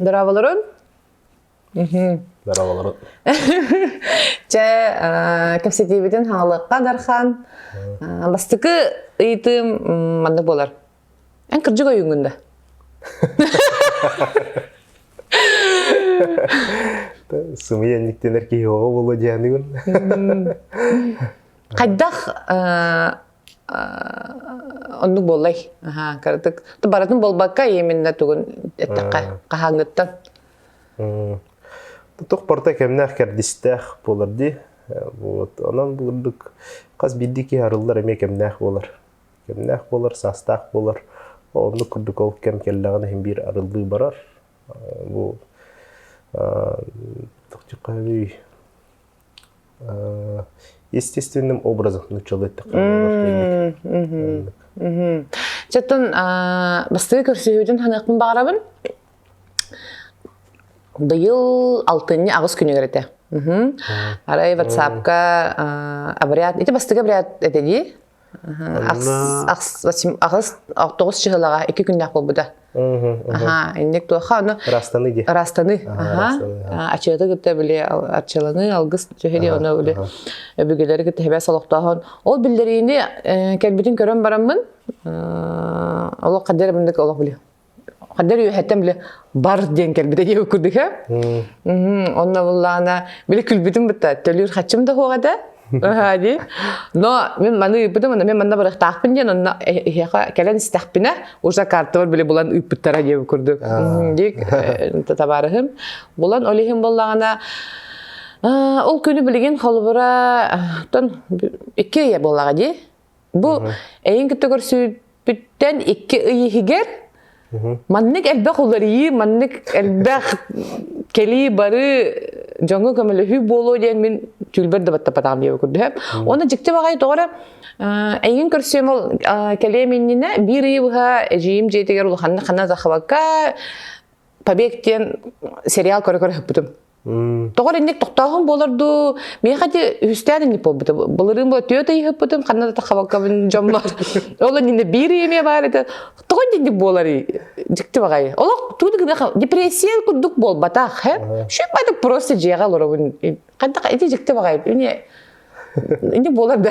Дорооболорун. Дорооболорун. Чэ, кэпсэтиибитин хаҥалыахха Дархан. Бастакы ыйытыым маннык буолар. Эн кырдьык ойууҥҥун да? Сымыйа инниктэнэр киһи оҕо буолуо диэхиигин. Хайдах оннук буоллай? Кыратык барытын буолбакка именно тугун эттэххэ хаһааҥҥыттан? Туох барыта кэмнээх кэрдиистээх буолар дии. Вот онон бурдук хас биирдии киһи арыллар эмиэ кэмнээх буолар. Кэмнээх буолар, саастаах буолар. Оннук курдук ол кэм кэллэҕинэ иһин биир арыллыы барар. Бу естественным образом нуччалыы эттэххэ Чаттан бастакы көрсүһүүтүн ханыахпын баҕарабын. Быйыл алтынньы аҕыс күнүгэр этэ. Арай WhatsApp-ка обряд, ити бастакы обряд этэ дии. Аҕыс тоҕус чыһылаҕа 2 күннээх буолбута. Аха, инник туоха ону Растаны ди. Растаны. Аха. Ачыаты кытта били арчыланы алгыс түһэри ону били өбүгэлэри кытта хэбэ солохтооһун. Ол биллэриини кэлбитин көрөн бараммын олох хаддер бындык олох били Хаддар үөһэттэн били бар диэн кэлбитэ диэбит курдук ээ. Онно буллаана били күлбүтүм бытта төлүүр хаччым да суох этэ. Аһаа дии. Но мин маны ыыппытым, онно мен манна барыахтаахпын диэн онно эһиэхэ кэлэн истэхпинэ уже картабар били булан ыыппыттара диэбит курдук. Дик табаарыһым булан ол иһин буоллаҕына ол күнү билигин холобура тон 2 ыйа буоллаҕа дии. Бу эйин кытта көрсүбүттэн 2 ый иһигэр маннык элбэх уларыйыы, маннык элбэх кэлии бары дьоҥҥо көмөлөһүү буолуо диэн мин түүлбэр да баттапатаҕым диэбит курдук. Уонна дьикти баҕайы тоҕо эрэ эйигин көрсүөм ол кэлиэм иннинэ биир ыйы быһа эдьиийим дьиэтигэр улаханнык ханна захвакка Побег диэн сериал көрө-көрө сыппытым. Тоҕо инник тохтооһун буолар дуу? Миэхэ ити үһүстээн инник буолбута. Былырыын була түөрт ый ыһыппытым, ханна да таххабаккабын дьоммор. Ол иннинэ биир ый эмиэ баар этэ. Тоҕо инник буоларый? Дьикти баҕайы. Олох тугу да депрессия курдук буолбатах, э? Шүппатык просто дьиэҕэ олоробун. Хайдах ити дьикти баҕайы. Ини Ини буолар да.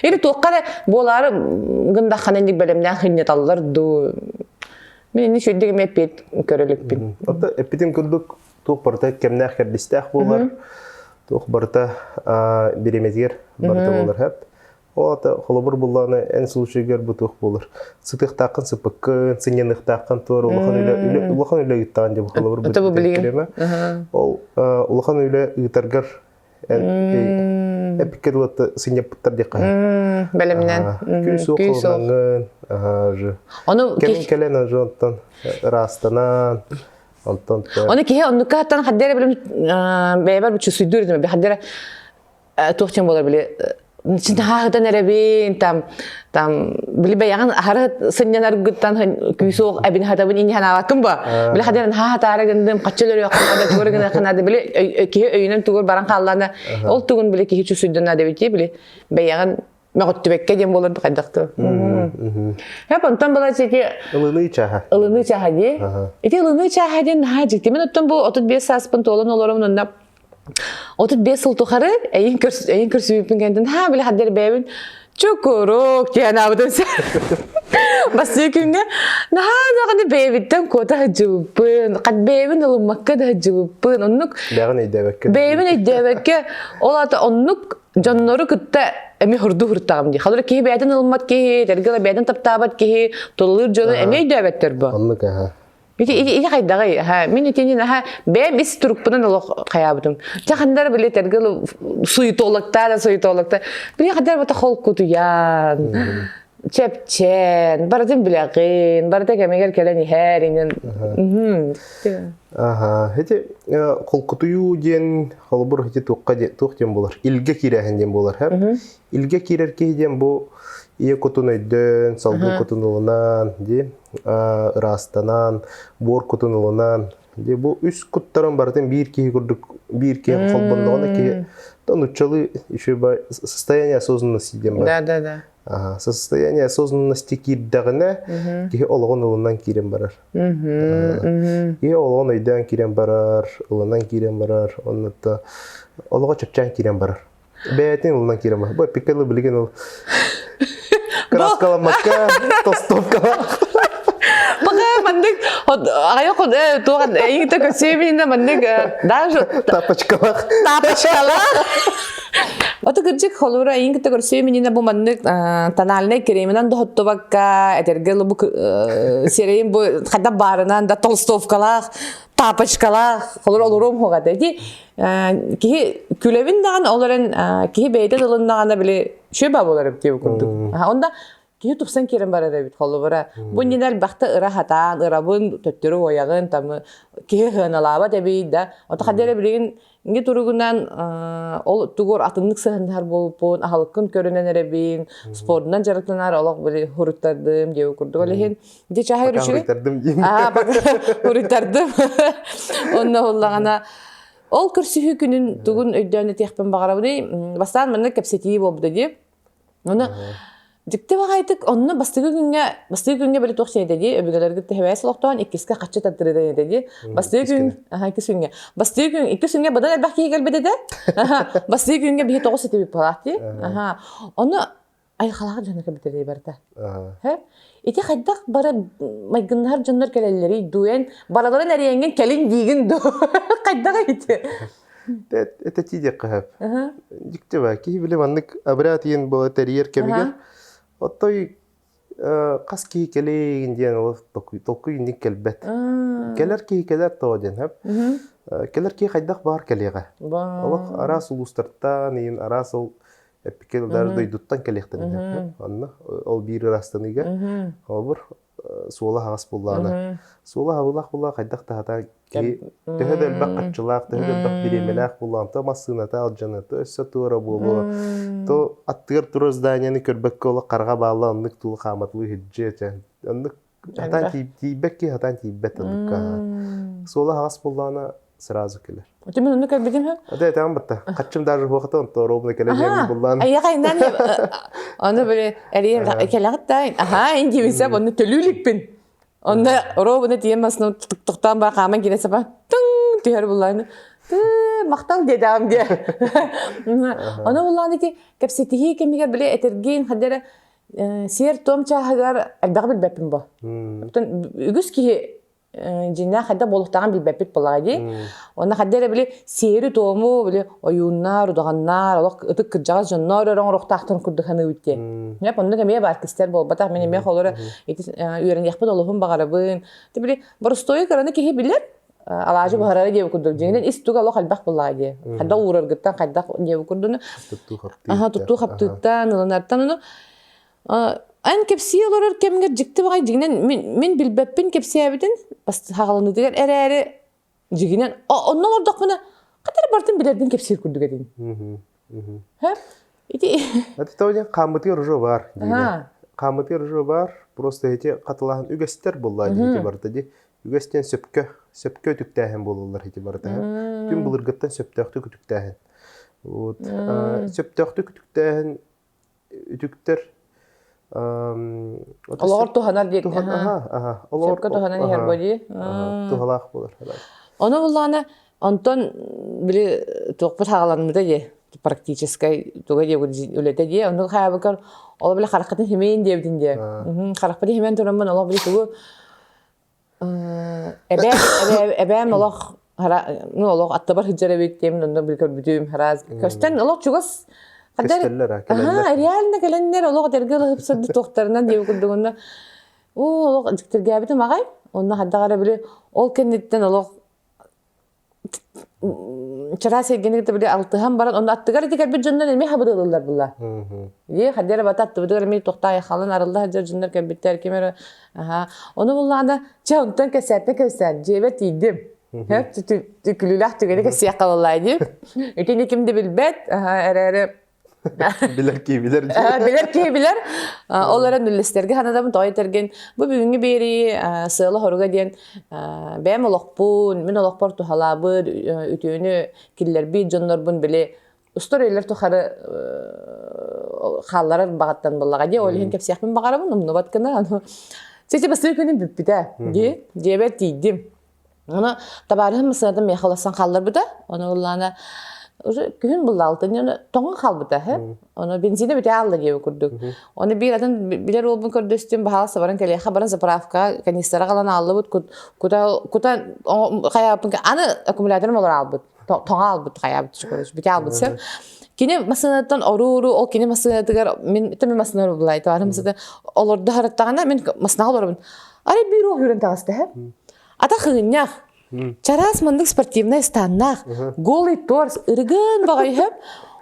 Или туохха да буолаары гындаххана инник бэлэмнээн хынньаталлар дуу. Мин ини сүрдүк эмиэ эппиэт көрө иликпин. Ото эппитим курдук туох барыта кэмнээх кэрдистээх буолар, туох барыта бириэмэтигэр барыта буолар хэп. Ол ата холобур буллааны эн случайгар бу туох буолар. Сытыахтааххын сыппыккын, сынньаныахтааххын туор улахан үлэ үлэ улахан үлэ ыыттаҕын дьэ холобур бу билигин. Ол улахан үлэ ыытаргар эпикке дылы сынньаппыттар диэххэ. Бэлэмнэн. Күүс суох холонаҥҥын, Ону кэлин кэлэн уже онтон ыраастанан онтон Оны киһи оннукка хаттан хаддера билим бэйэбэр бу чусуйдуур этим хаддера туох диэн буолар били син эрэбин там там били бэйэҕин аһары сынньанаргыттан күүсуох эбин хатабын инни ханаабаккын ба били хадеран хаатаары гындым хаччы өлөрүөххүнада тугур гыныаххынада били киһи өйүнэн тугур баран хааллаана ол тугун били киһи чусуйдана дебити били бэйэҕин мөҕүттүбэккэ диэн буолар хайдахты Хеп онтон была ити ылыныы чааһа ылыныы чааһа дии ити ылыныы чааһа диэн наһаа дьикти мен оттон бу 35 сааспын туолан олоромун онно 35 сыл тухары эйин эйин көрсүбүппүн кэнтэн ха били хаддер бэйэбин чукурук диэн аабытым бастыы күҥҥэ наһаа даҕаны бэйэбиттэн куота сылдьыбыппын хат бэйэбин ылыммакка да сылдьыбыппын оннук бэйэҕин өйдөөбөккө бэйэбин өйдөөбөккө ол аата оннук дьоннору кытта эмиэ хурду хуртаҕым дии. Халыр киһи бэйэтин ылыммат киһи, тэргила бэйэтин таптаабат киһи, тулалыыр дьону эмиэ өйдөөбөттөр бу. Оннук аха. Ити ити хайдаҕый? Аха, мин итини аха бэйэм ис турукпунан олох хайаабытым. Чэ хандар били тэргил суетологтаа да суетологта. Били хандар бата холкутуйан, чэпчэн, барытын билэҕин, барыта кэмигэр кэлэн иһэр инин. Аха, ити холкутуйуу диэн холобур ити туохха туох диэн буолар? Илгэ киирээһин диэн буолар, һэ? Илгэ киирэр киһи диэн бу ийэ кутун өйдөөн, салгын кутун ылынан, дии, ыраастанан, буор кутун ылынан, дии бу үс куттарын барытын биир киһи курдук биир киһи холбонноҕуна киһи нуччалыы еще состояние осознанности диэн бар. Да, да, да. Состояние осознанности киирдэҕинэ киһи олоҕун ылынан киирэн барар. Киһи олоҕун өйдөөн киирэн барар, ылынан киирэн барар, оннута олоҕо чэпчээн киирэн барар. Бэйэтин ылынан киирэн барар. Бу эппиккэ дылы билигин ыл краскаламмакка, тостовкалаах. Пока маннык аҕайа туох эйигитэ көсүөминэ маннык даже тапочкалаах тапочкалаах Ото кырдьык холура эйин кытта көрсүөм бу маннык тональнай креминэн доһоттубакка этэргэ бу сирэйин бу хайда баарынан да толстовкалаах тапочкалаах холура олоруом хугата ити киһи күлэбин даҕаны ол эрэн киһи бэйэтэ ылыннаҕына били шөба буолар эбит диэбит курдук онда киһи тупсан киирэн барар эбит холобура бу иннинэ элбэхтэ ыра хатаан ырабын төттөрү уойаҕын тамы киһи сыаналаабат эбий да ото хадда эрэ билигин инги туругунан ол тугур атыннык сыһыннар буолбуппун аһылыккын көрүнэн эрэбин спордунан дьарыктанар олох били хуруттардым диэбит курдук ол иһин ди чаһай хуруттардым хуруттардым онно уллаҕана ол көрсүһүү күнүн тугун өйдөөн этиэхпин баҕарабын бастаан манна кэпсэтии буолбута дии Оны дьикти баҕайытык онно бастакы күҥҥэ бастакы күҥҥэ били туох сиэтэ дии өбүгэлэргит тэһэбээс олохтоон иккискэ хаччы таттырыда этэ дии бастакы күн аха иккис күҥҥэ бастакы күн иккис күҥҥэ быдан элбэх киһи кэлбит этэ аха бастакы күҥҥэ биһи тоҕус этибит буолаах дии аха ону айылҕалаах дьоннор кэлбиттэр барыта ити хайдах бары майгыннаһар дьоннор кэлэллэрий дуу эн бараларын эрийэҥҥин кэлин диигин дуу хайдах ити Это тиийиэххэ сөп. Дьикти баа, киһи били маннык обряд иэн буола тэрийэр кэмигэр отой хас киһи кэлэйин диэн ол толкуй инник кэлбэт. Кэлэр киһи кэлэр тоҕо диэн сөп. Кэлэр киһи хайдах баар кэлиэҕэ. Олох араас улуустартан иин араас ол эппиккэ даже дойдуттан кэлиэхтэрин сөп. Онно ол биир ыраастаныыга холобур суола аһаҕас буоллаҕына суола аһабылаах буоллаҕа хайдах да хатаан киһи төһө да элбэх харчылаах төһө да элбэх бириэмэлээх буоллаҕына то массыыната алдьаныа өссө туора буолуо то аттыгар турар зданияны көрбөккө олох хараҕа баалла оннук тулу хааматылыы сылдьыа этэ оннук хатаан тиийбэт киһи хатаан тиийбэт оннукка суола аһаҕас буоллаҕына сразу кэлэр. Ити мен онну кэлбитим һэ? Ата этаан батта. Хаччым даже хуохата онто ровно кэлэ диэн буллаан. Айаха иннан аны били эрийэн кэлэҕит да аха индивисэ онну төлүүлүкпүн. Онно ровно тиийэн масына тохтоон ба хааман киирэ сапа тың түһэр буллаан. Махтал диэдэҕим диэ. Ону буллаан ити кэпсэтиһии кэмигэр били этэргин хаддара сиэр-туом чааһыгар элбэҕи билбэппин бо. Оттон үгүс киһи дьиҥнээх хайдах буолуохтааҕын билбэппит буоллаҕа дии. Уонна хайда эрэ били сиэри-туому били ойууннар, удаҕаннар, олох ытык кырдьаҕас дьоннор өрө оҥоруохтаахтарын курдук саныыбыт диэн. Ньэп оннук эмиэ баар кистэл буолбатах. Мин эмиэ холоро ити үөрэниэхпин олуһун баҕарабын. Ти били боростуойу кыраны киһи билэр, алаажы буһарара диэбит курдук. Дьиҥинэн ис туга олох элбэх буоллаҕа дии. Хайдах уураргыттан, хайдах диэбит курдуну. Туттуу Аха, туттуу хаптыыттан, ылынартан ону Эн кэпсии олорор кэмҥэр дьикти баҕайы дьиҥинэн мин, мин билбэппин кэпсээбитин хаҕаланыытыгар эрээри дьиҥинэн онно олордохпуна хата эрэ барытын билэрбин кэпсиир курдук этим. Һэ? Ити Это того диэн хааммытыгар уже бар диинэ. Хааммытыгар уже бар, просто эти хатылааһын үгэстэр буолла дии барыта дии. Үгэс диэн сөпкө, сөпкө үтүктээһин буолаллар ити барыта. Түн былыргыттан сөптөөхтүк үтүктээһин. Вот. Сөптөөхтүк үтүктээһин үтүктэр Олоҕор туһанар диэн. Олоҕор туһанан иһэр бо дии. Туһалаах буолар. Ону буллаҕына онтон били туохпут хаҕаламмыта дии практическай туга диэ үлэтэ дии онну хаабыкар ол били хараххытын химиин диэбитин диэ харахпытын химиэн тураммын олох били тугу Эбээм, эбээм олох ну олох аттыбар сылдьар эбит диэмин онно били көрбүтүм араас көстөн олох чугас Көстөллөр, Аха, реально кэлэннэр олох этэргэ ылыһып туохтарынан диэбит курдук онно уу олох дьиктиргээбитим аҕай онно хайдах эрэ били ол кэнниттэн олох чараас эйгэни кытта били алтыһан баран онно аттыгар ити кэлбит дьоннор эмиэ хабырыыллар була. Дии хаддера бата аттыбытыгар эмиэ тохтаа халын арылла сылдьар дьоннор кэлбиттэр ким эрэ аха ону буллаҕына чэ онтон кэсээттэн кэсээн дьиэбэр тиийдим. Күлүүлээх түгэни кэсиэххэ буоллаа дии. Итини ким да билбэт эрээри Билэр киһи билэр. Билэр киһи билэр. Ол эрэн үллэстэргэ санадабын тоҕо этэргин бу бүгүҥҥү биэрии сыала-соруга диэн бэйэм олохпун, мин олохпор хаалларар баҕаттан буоллаҕа дии, ол иһин кэпсиэхпин баҕарабын, умнубат гына. Сити бастакы күнүм бүппүтэ дии, дьиэбэр тиийдим. Ону табаарыһым массыынатын миэхэ уларсан хаалларбыта. Ону ыллаана уже күһүн булла алтынньы ону тоҥон хаалбыта һэ. Ону бензинэ бүтэ аалла диэбит курдук. Ону биир атын билэр уолбун көрдөстүм, баһаалыста баран кэлиэхэ баран заправка канистра галан ааллыбыт кута кута хайааппын аны аккумуляторым олор аалбыт. Тоҥо аалбыт хайаабыт короче бүтэ аалбыт сеп. Кини массыынаттан ору-ору ол кини массыынатыгар мин мин массыына булай табаарым массыына олордо хараттаҕына мин массыынаҕа олоробун. Арай биир уол үүрэн таҕыста һэ. Ата хыынньах. Чараас маннык спортивнай станнаах, голый торс, ырыгын баҕайы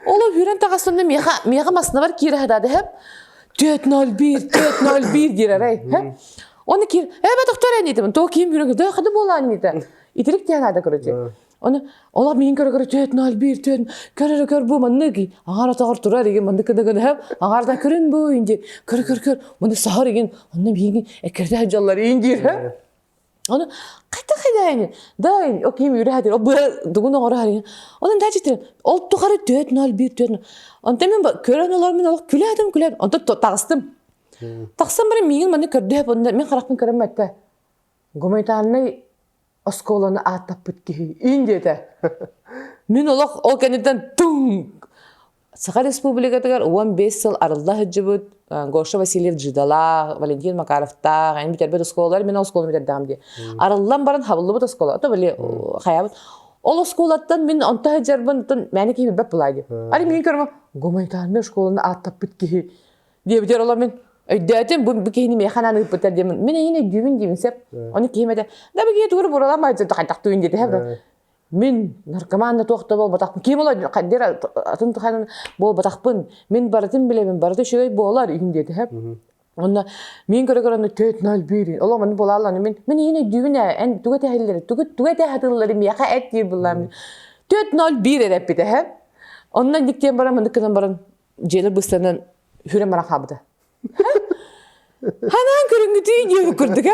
Ол үүрэн таҕыстым да миэхэ, миэхэ массыынабар киирэ сатаата хэп. 401, 401 диир арай. Оны киир, э бэ доктор эниитим, то киим жүрөҥ, да хады буолаан ниитэ. Итирик диэн аада короче. Оны олох миин көрө көрө 401, 4 көр көр бу маннык аҥаар отоҕор турар игин маннык гына гына хэп аҥаардан көрүн бу инди көр көр көр маны саһар игин онно миигин эккирдэ дьаллар иин диир хэп Ону хайта хайдаайын да окей үүрэ хатыр о быа дугун оҥоро харыйын онон дачи ол тухары 401 4 онтон мен көрөн олор мен олох күлээтим күлээтим онтон таҕыстым тахсан баран миигин манны көрдөһөп онно мен харахпын көрөн этте гуманитарнай оскуоланы ааттаппыт киһи иин диэтэ мин олох ол кэнниттэн туҥ Саха Республикатыгар 15 сыл арылла сылдьыбыт Гоша Васильев Джидалаах, Валентин Макаровтаах, эн бүтэрбит оскуолалар, мин оскуоланы бүтэрдэҕим дии. Арыллан баран хабыллыбыт оскуола. Ото били хайабыт. Ол оскуолаттан мин онто сылдьарбын оттон мээнэ киһи билбэт булаа дии. Ары мин көрөм гуманитарнай школаны ааттаппыт киһи диэбитэр олор мин өйдөөтүм бу, бу киһини миэхэ анаан ыыппыттар диэмин мин эйин өйдүүбүн диибин сеп ону киһим этэ да бу киһи тугу буралаан хайдах туйун диэтэ Мин наркоман да туох да буолбатахпын. Ким ол хайдыр атын туханан буолбатахпын. Мин барытын билэбин, барыта үчүгэй буолар иһин диэтэ хэп. Онно мин көрө көрө 401 ол маны буолааллан мин мин иһин өйдүүбүн ээ эн тугу этэһиллэри тугу тугу этэ хатыллары миэхэ эт диир буллаам 401 эрэ эппитэ хэп. Онно диктиэн баран маннык гынан баран дьиэлэр быстанан хүрэн баран хаалбыта. Ханаан көрүҥҥүтүй диэбит курдук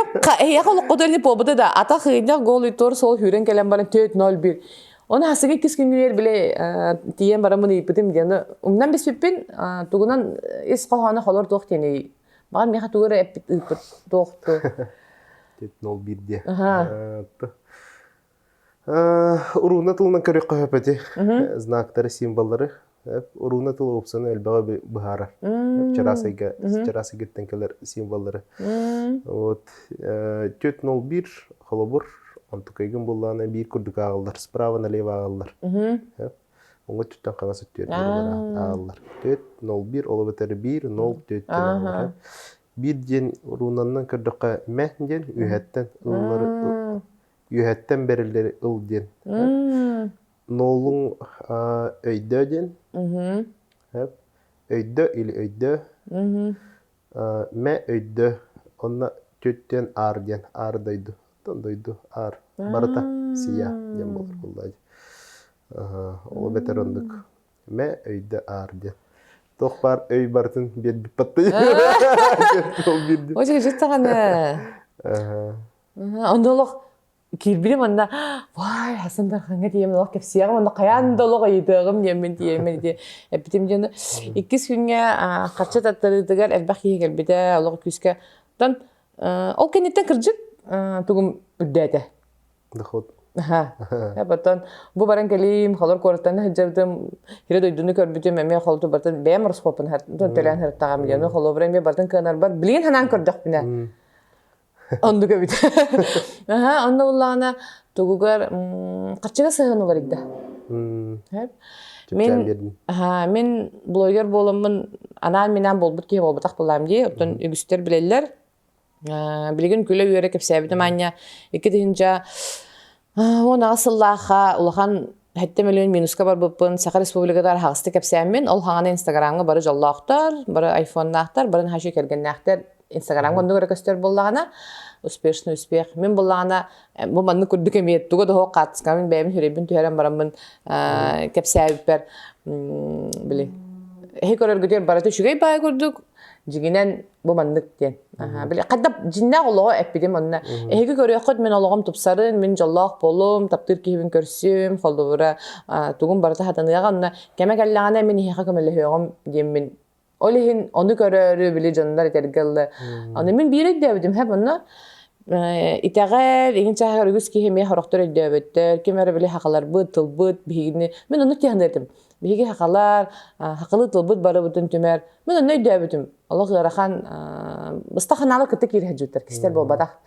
эһиэхэ олоххутун ини буолбута да атах ыйынньах голый туор сол сүүрэн кэлэн баран 4-0-1 Оны хасыгы иккис күнгүнүгэр бile тиийэн бараммын ыйыппытым диэн умнан биспиппин тугунан ис хоһооно холор туох диэний баҕар миэхэ тугу эрэ эппит ыыппыт туох ту 4-0-1 диэ Урууна тылынан көрүөххэ сөп эти знактары, символлары. Урууна тыл уопсаны элбэҕи быһаарар. Чараас эйгэ, чараас эйгэттэн кэлэр символлары. Вот 401 холобур, онтукайгын буллаана биир курдук ааҕыллар, справа налево ааҕыллар. Оҥо өттүттэн хаҥас өттүгэр ааҕыллар. 401 ол эбэтэр 1 0 4 диэн ааҕыллар. Биир диэн уруунанан көрдөххө мэ диэн үөһэттэн ыллары үөһэттэн бэриллэри ыл диэн. Нолуҥ өйдөө диэн. Өйдөө или өйдөө. Мэ өйдөө. Онно түттен аар диэн. Аар дойду. Оттон дойду аар. Барыта сия диэн буолар буолла. Ол бэтэр оннук. Мэ өйдө аар диэн. Туох баар өй барытын биэрбит баттый. Ой, життаҕаны. Онно олох киирбитим онно вай Хасан Дархаҥҥа тиийэммин олох кэпсиэҕим онно хайаан да олох ыйытыаҕым диэммин тиийэммин ити эппитим диэн иккис күҥҥэ харчы таттарыытыгар элбэх киһи кэлбитэ олох күүскэ оттон ол кэнниттэн кырдьык тугум үрдээтэ доход Аха. Потом бу баран кэлиим, холор куораттан сылдьабытым, хире дойдуну көрбүтүм, эмиэ холту бартын бэйэм ороскуоппун төлөөн сырыттаҕым диэн, холобура эмиэ бартын кыанарбар билигин санаан көрдөхпүнэ Оннук эбит. Аха, онно буллаҕына тугугар харчыга сыһыан уларыйда. Мин аха, мин блогер буоламмын анаан-минаан буолбут киһи буолбатах буоллаам дии. Оттон үгүстэр билэллэр. Билигин күлэ-үөрэ кэпсээбитим аанньа 2018 сыллаахха улахан 7 миллион минуска барбыппын Саха Республикатыгар аһаҕастык кэпсээммин, ол хаҥана Инстаграмҥа бары дьоллоохтор, бары айфоннаахтар, бары наһаа кэргэннээхтэр Инстаграмҥа оннук эрэ көстөр буоллаҕына, успешный успех. Мин буоллаҕына бу маннык курдук эмиэ туга да суох хаартыскабын бэйэбин сүрэйбин түһэрэн бараммын кэпсээбиппэр били эһи көрөргүтүгэр барыта үчүгэй баай курдук дьиҥинэн бу маннык диэн. Били хайда дьиннээх олоҕу эппитим онно. Эһиги көрүөххүт мин олоҕум тупсарын, мин дьоллоох буолум, таптыыр киһибин көрсүм, холобура тугум барыта хатаныаҕа онно кэмэ кэллэҕинэ мин эһиэхэ көмөлөһүөҕүм диэммин. Ол иһин ону көрөөрү били дьоннор этэргэ ылла. Аны мин биир өйдөөбүтүм хэп онно итэҕэл иҥин чааһыгар үгүс киһи эмиэ сорохтор өйдөөбөттөр, ким эрэ били хахаларбыт, тылбыт биһигини мин оннук тиһаныатым. Биһиги хахалар, хахалы тылбыт барыбытын түмэр. Мин онно өйдөөбүтүм. Олох ыарахан быстах ханаала кытта киирэ сылдьыбыттар, кистэл буолбатах.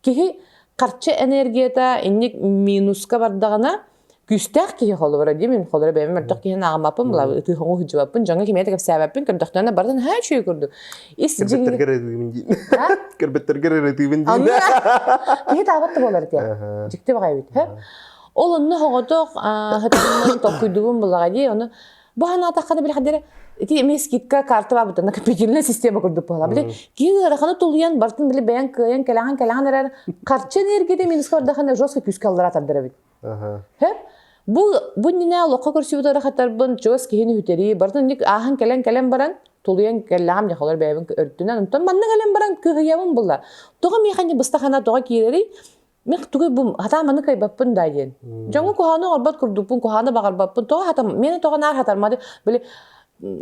Киһи харчы энергията инник минуска бардаҕына күүстээх киһи холобура дии мин холобура бэйэм мөлтөх киһини ааҕыммаппын була ытыы хоҥу сылдьыбаппын дьоҥҥо кимиэхэ да кэпсээбэппин көрдөхтөрүнэ барытын наһаа үчүгэй курдук ис Көрбөттөргөр ырытыыбын диин. Көрбөттөргөр ырытыыбын диин. Киһи таабат да буолар этэ. Дьикти баҕайы эбит. Ол онно соҕотох хатырыммын толкуйдуубун булаҕа дии ону бу санаатаххына били хадere ити эмиэ скидка карта баабыта накопительная система курдук буола. Били киһи ыараханы тулуйан бартын били бэйэҥ кыайан кэлэҕин кэлэҕин эрэр харчы энергияда минуска бардахына жестко күүскэ аллара тардар эбит. Һэ? Бу бу иннинэ олоххо көрсүбүт ыарахаттарбын чугас киһини үтэрии, барытын инник ааһан кэлэн-кэлэн баран, тулуйан кэллэҕим дьахалар бэйэбин өртүнэн, онтон манна кэлэн баран кыһыйабын булла. Тоҕо миэхэ ини быстахана тоҕо киирэрий? Мин тугу бу хатаан маны кыайбаппын да диэн. Дьоҥҥо куһаҕаны оҥорбот курдукпун, куһаҕаны баҕарбаппын. Тоҕо хатам, миэнэ тоҕо наар хатармады, били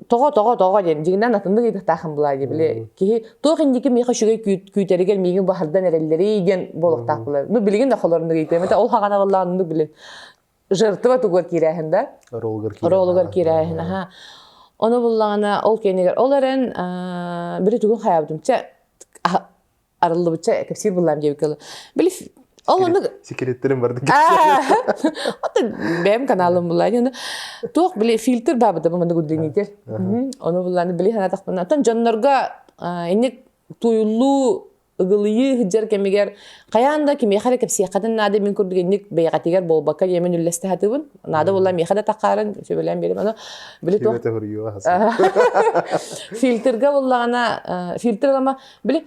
тоҕо тоҕо тоҕо диэн дьиҥинэн атыннык ыйытыктаахын булаа дии били киһи туох инники миэхэ үчүгэй күүтэригэр миигин баһардан эрэллэрий диэн буолуохтаах буолар ну билигин да холоруннук ыйытыам этэ ол хаҕана буоллаҕыннык билин жертва тугар киирээһин да ролугар киирээһин аха ону буллаҕына ол кэннигэр ол эрэн били тугун хайаабытым чэ арыллыбычча кэпсиир буллаам диэбиккэ били ол оннук секреттерин барды Ото бэйэм каналым буллаан туох били фильтр баабыта бу маннык удлинитель ону буллаан били санаатахпына оттон дьоннорго инник туйуллуу ыгылыйыы сылдьар кэмигэр хайаан да кимиэхэ эрэ кэпсиэххитин наада мин курдук инник бэйэҕитигэр буолбакка диэмин үллэстэ сатыыбын наада буолла миэхэ да таххаарын сүбэлээн биэрим аны били туох фильтрга буллаҕына фильтр ылама Били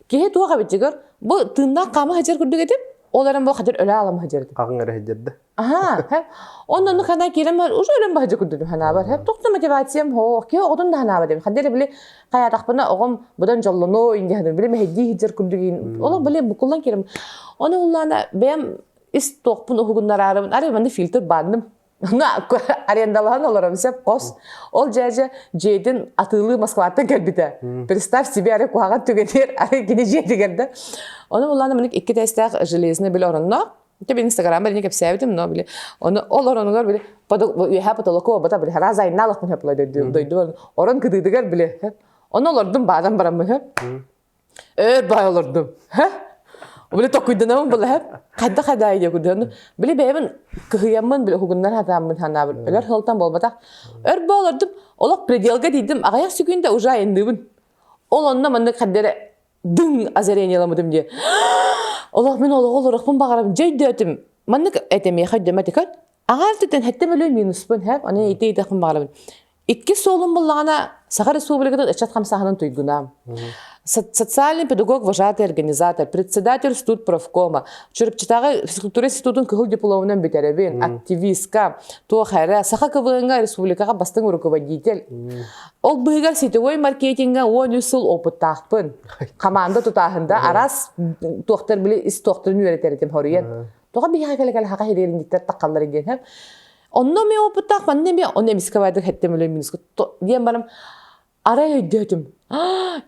киһи туох эбитигэр бу тыыннаах хаама сылдьар курдук этим, ол эрэн бу хатыр өлө аалама сылдьар этим. Хаҕыҥ эрэ сылдьар да. Аха, онно онну хана киирэн бар, уже өлөн баһдьа курдук ханаабар. Хэ, туох да мотивациям хоох, киһи оҕотун да ханаабат эбит. Ханна эрэ били хайаатахпына оҕом будан дьоллонуо инде били мэһэйдии сылдьар курдук Олох били букуллан киирем. Ону уллаана бэйэм ис туохпун уһугуннараарыбын, арай манна фильтр баанным. Арендалаһан олором сөп хос. Ол дьээдьэ дьиэтин атыылыы Москваттан кэлбитэ. Представь себе арай куһаҕан түгэнигэр арай кини дьиэтигэр да. Ону буллаана мынык икки тэстээх железный били оронно. Те били инстаграммар ини кэпсээбитим, но били ону ол оронугар били үөһэ потолоку обата били хараас айнаалах мын хөплой дойду орон кытыытыгар били ону олордум баадан бараммын Өр баай олордум. Били токуйданабын была хайда хайда диye курдук. Били бэйэбин кыһыйаммын били уһугуннар хатааммын ханаабын. Өлөр сылтан буолбатах. Өр баа олордум. Олох пределга тиийдим. Аҕыйах секунда уже айанныыбын. Ол онно маннык хаддere дың озарениеламытым диye. Олох мин олоҕу олорохпун баҕарабын. Дьэ өйдөөтүм. Маннык этэмиэхэ өйдөмөтүкэр. Аҕаар түтэн хэттем өлүү минуспун хэп. Аны ити итэхпин баҕарабын. Иккис суолум буллаҕына Саха Республикатын ыччат хамсааһынын туйгуна. Социальный педагог, вожатый организатор, председатель студправкома, Чурапчытааҕы физкультура институтун кыһыл дипломунан бүтэрэбин, активистка, туох эрэ, Саха КВН-га республикаҕа бастыҥ руководитель. Ол быһыгар сетевой маркетинга 13 сыл опыттаахпын. Команда тутааһында араас туохтар били ис туохтарын үөрэтэр этим хоруйан. Тоҕо биһиэхэ кэлэ-кэлэ хаха ириэринниктэр таххаллар диэн Онно эмиэ опыттаах, манна эмиэ онно эмискэ баайдык хэттем өлөй минуску диэн барам арай өйдөөтүм.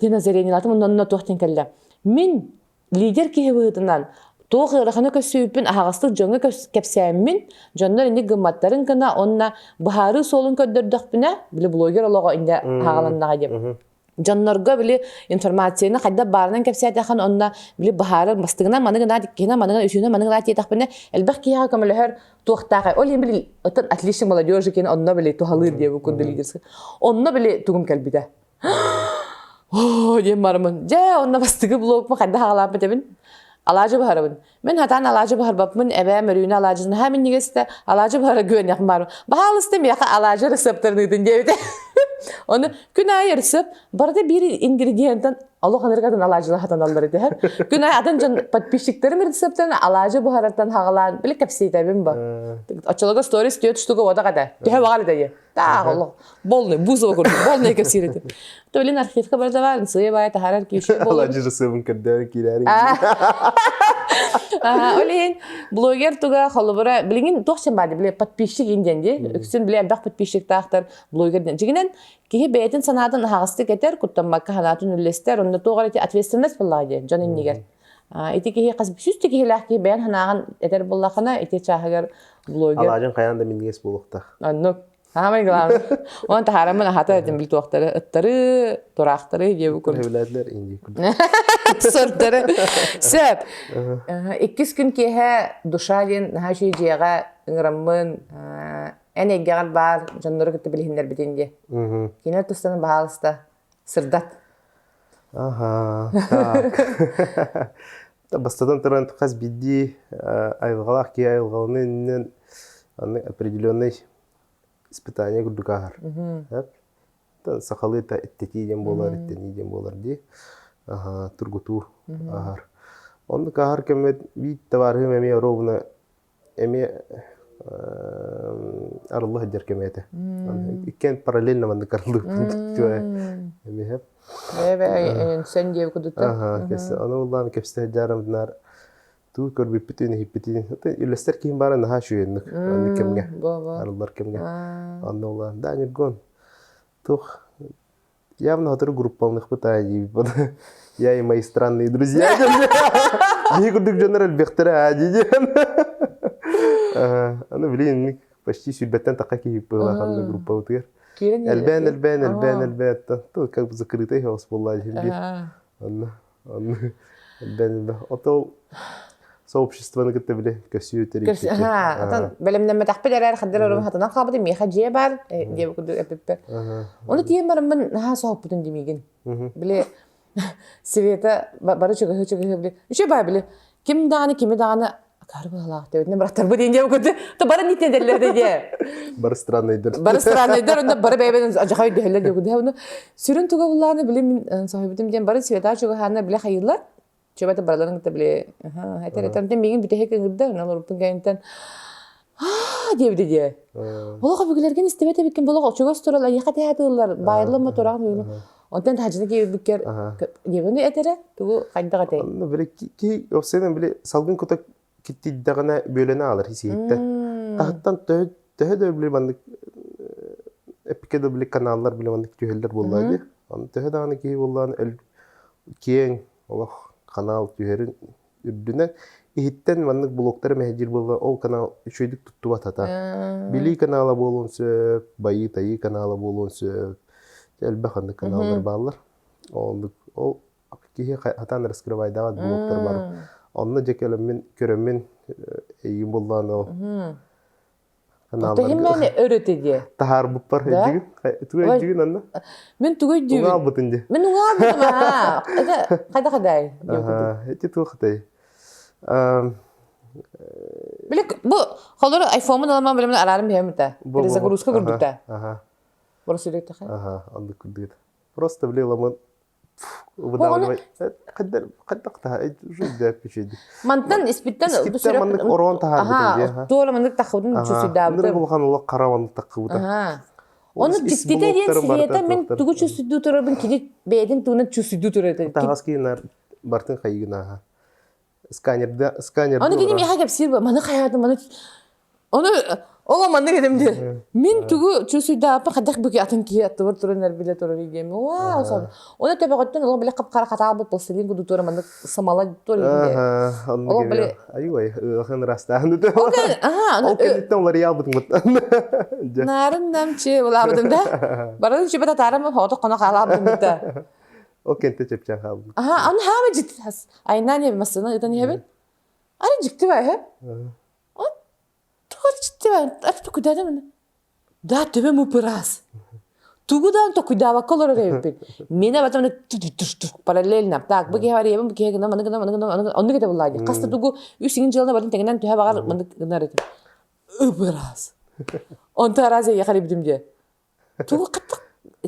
Диэн озарениелаатым онно онно туох диэн кэллэ. Мин лидер киһи быһыытынан туох ыараханы көрсүбүппүн аһаҕастык дьоҥҥо кэпсээммин, дьоннор инник гымматтарын гына онно быһаарыы суолун көрдөрдөхпүнэ, били блогер олоҕо инде аҕаланнаҕа диэн. Дьоннорго били информацияны хайдах баарынан кэпсээтэххин онно били быһаарар бастыгынан маны гына иккиһинэн маны гына үсүһүнэн маны гына диэтэхпинэ элбэх киһиэхэ көмөлөһөр туохтаах ол иһин били оттон отличник молодежи кин онно били туһалыыр диэбит курдук лидерскэй онно били тугум кэлбитэ оо диэн барамын дьэ онно бастакы блогпун хайдах аҕалааппыт эбин алаадьы баһарабын Мин хатаан алаадьы баһарбаппын, эбээм Өрүүнэ алаадьытын наһаа минньигэстэ, алаадьы баһара күөнэхим баар. Баһаалыста миэхэ алаадьы рецептарын ыытын диэбитэ. Ону күн аайы рецепт барыта биир ингредиенттэн олох ынырык атын алаадьылар хатаналлар этэ. Күн аайы атын дьон подписчиктарым рецептарын алаадьы буһарартан хаҕалаан били кэпсиитэбин ба. Оччолорго сторис түөрт штука уотах этэ. Төһө баҕар этэ Таах олох болный бузова курдук болный кэпсиир этим. То билин архивка барда бар, сыа баай таһаарар киһи буолар. Алаадьы рецебин көрдөөн киирээри. Ол иһин блогер туга холобура билигин туох син баар били подписчик индиэн дии. Үксүн били элбэх подписчиктаахтар блогер диэн. Дьигинэн киһи бэйэтин санаатын аһаҕастык этэр, куттаммакка санаатын үллэстэр, онно туох эрэ ответственность буоллаҕа дии дьон иннигэр. Ити киһи хас сүүс киһилээх киһи бэйэн санааҕын этэр буоллахына ити чааһыгар блогер. Алаадьын хайаан да минньигэс буолуохтаах. Оннук. Самый главный. Оны таһаараммын аһата этим бил туохтары ыттары, тураахтары диэбит курдук. Хэвлээдлэр инди курдук. Сордары. Сөп. Иккис күн киэһэ душа диэн наһаа үчүгэй дьиэҕэ ыҥыраммын эн эйгэҕэр баар дьоннору кытта билиһиннэрбитин диэ. Кинилэр тустан баһаалыста сырдат. Аха, так. Бастатан туран хас биирдии айылҕалаах киһи айылҕаланы иннинэн аны определенный испытание курдук ааһар. Сахалыы та иттэтии диэн буолар, иттэнии диэн буолар дии. Аха, тургутуу ааһар. Оннук ааһар кэммит биир табаарыһым эмиэ ровно эмиэ арылла сылдьар кэмэ этэ. Иккиэн параллельно маннык арыллыыппын эмиэ. Бэйэ өнсөн диэбит кудуттан. Аха, ону улаан кэпсэ сылдьарым Туу көрбүппүтүн, иһиппитин. Үлэстэр киһим баара наһаа үчүгэй оннук кэмҥэ. Арыллар кэмҥэ. Онно улаан. Да, Ньургун, туох явно сотору группаланыхпыт аа диибит. Я и мои странные друзья. Биһи курдук дьоннор элбэхтэрэ аа диэн. Аны билин почти сүүрбэттэн тахха киһи быһыылаах группабытыгар. Элбээн, элбээн, элбээн, элбээн. Как бы закрытый хаос буолла диэн биир. Онно Онно элбэн Ото сообществоны кытта били көсүү тэрийбит. Ха, отон бэлэмнэммэтэхпит эрээр хаддар орум хатанан хаалбытым миэхэ дьиэ бар диэбит курдук эппиппэр. Ону тиийэн бараммын наһаа соһуппутун димигин. Били Света бары чугаһы-чугаһы били үчүгэй баа били ким даҕаны кими даҕаны акаары быһалаах диэбитинэн бырахтарбыт диэн диэбит курдук то бары ниттен дэллэр да диэ. Бары странныйдар. Бары странныйдар онно бары бэйэбин адьаха өйдөһөллөр диэбит курдук. Ону сүрүн туга буллааны били мин соһуйбутум диэн бары Света чугаһаанна били хайыыллар. Чөбөтө барыларын кытта били этэр этэр миигин бүтэһик ыҥырда онон олорбуппун кэнниттэн аа диэбитэ диэ. Олох өбүгэлэргин истибэт эбиккин болох чугас турал эйиэхэ тэһэ байыллама тураҕын Онтон таһдьыны киирбиккэр диэбини этэрэ тугу хайдах этэй? Онно били киһи опсайынан били салгын кута киттийдэҕинэ бүөлэнэ аалар сиһиттэн. Таһыттан төһө төһө да били маннык эппикэ да били каналлар били маннык түһэллэр буоллаа дии. Аны төһө даҕаны киһи буоллаан киэҥ олох канал түһэрин үрдүнэн иһиттэн маннык блоктары мэһэйдиир буолла ол канал үчүгэйдик туттубат ата. Билии канала буолуон сөп, байыы-тайыы канала буолуон сөп. Элбэх аннык каналлар бааллар. Оннук ол киһи хатаан раскрывайдаабат блоктар бар. Онно дьэ кэлэммин көрөммүн эйиин буллаан ол Отоһин мэне өрөтө диэ. Таһаарбыппар өйдүүгүн? Тугу өйдүүгүн анна? Мин тугу өйдүүбүн? Уҥаалбытын дии. Мин уҥаалбытым аа. Это хайда хадай? Эти туох хатай? Били бу холору айфонмун аламан билимин араарым биһэмитэ. Перезагрузка курдукта. Ага. Боросүлүктаха. Ага, оннук курдук. Просто били ламын выдавливай. Хайдах уже Мантан испиттен Испиттен маннык ороон таһаарбытын дии. Туора маннык таххыбытын чусуйдаабытым. Ныры улахан улах хара маннык таххыбыта. Оны дьиктитэ диэн Света мин тугу чусуйдуу турарбын кини бэйэтин тугунан чусуйдуу турар этэ. Таһаас киинар бартын хайыгынааха. Сканерда сканерда. Аны кини миэхэ кэпсиир маны хайаатым маны Ону ол маннык этим диэн. Мин тугу чувствуйдааппын хайдах бүки атын киһи аттыбар туран эрбилэ турар диэм. Вау, сон. Оны төбөҕөттөн олох биле хап-хара хатаабыт пластилин курдук тура маннык самала тур иһинде. Олох биле Аюй, ыахан ырастаан. Ол кэнниттэн уларыйаабытым. Нарын намчы улаабытым да. Баран чүбэ татарым хоото коно хаалаабытым да. Ол кэнтэ чэпчээн хаалбыт. Аха, аны хаама жит. Айнан еб масына ытан ебин. Аны жикти бай, Да төбөм ып-ыраас. Тугу даҕаны токуйдаабакка олорор эбиппин. Миэнэ батамына параллельно. Так, бу киһи барыйабын, бу киһи гына, маны гына, маны гына, маны гына. Оннук этэ буллаа дии. Хас да тугу үс иҥин дьыаланы барын тэҥинэн төһө баҕар маннык гынар этим. Ып-ыраас. Онто араас эйиэхэ эрийбитим дии. Тугу хаттык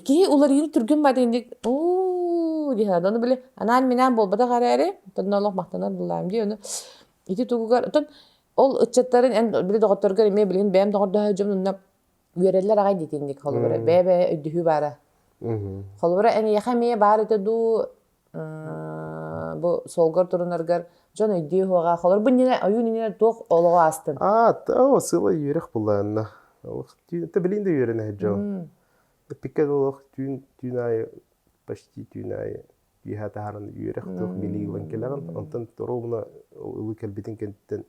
киһи уларыйыны түргэн баайдык оо диһэ ону били анаан-минээн буолбатах эрээри оттон олох махтанар буллаам дии ону ити тугугар оттон ол ыччаттарын эн били доҕотторгор эмиэ билигин бэйэм доҕордоһо дьон онно үөрэллэр аҕай диитинник холобура бэйэ-бэйэ өйдөһүү баара холобура эн эйиэхэ эмиэ баар этэ дуу. Бу суолгар турунаргар дьон өйдүү уоҕа. Холор бу иннинэ ойуун иннинэ туох олоҕу аастын? Аа, оо, сыла үөрэх булаанна. Тэ билин да үөрэнэ сылдьабын. Эппиккэ олох түүн түүн аайы почти түүн аайы үөһэ таһааран үөрэх туох билии ылан кэлэҕин. Онтон ровно ылыы кэлбитин кэнниттэн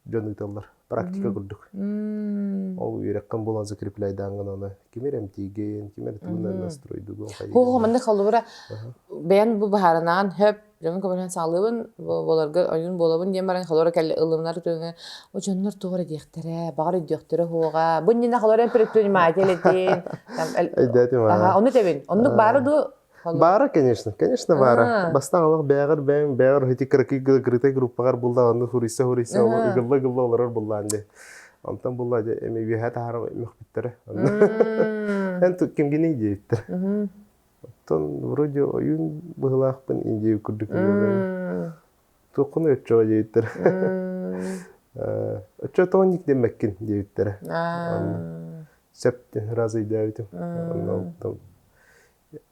дьон ыыталлар. Практика курдук. Ол үөрэххин булан закрепляйдааҥҥын аны ким эрэ эмтиигин, ким эрэ тугунан настройдугун хайыгын. Хо маннык холобура бэйэн бу баһаарынаан хөп дьонун көмөлөһөн саалыыбын боларга ойуун буолабын диэн баран холоро кэлли ылымнар түгэҥэ о дьоннор туох эрэ диэхтэрэ баҕар өйдүөхтэрэ суоҕа бу иннинэ холоро предприниматель этин Өйдөөтүм аха ону тэбин оннук баара дуу Баара, конечно, конечно баара. Бастаан олох бэҕэр бэйэм бэҕэр ити кыракый кырытай группаҕар булла онну хуруйса хуруйса ыгылла ыгылла олорор буллаан дии. Онтон булла дьэ эми үөһэ таһаарар мөхпүттэрэ. Эн кимгиний диэбиттэр. Оттон вроде ойуун быһылаахпын индия курдук Туоххун оччоҕо диэбиттэр. Оччо тоҕо дэммэккин диэбиттэрэ. Сөп раз өйдөөбүтүм. Онно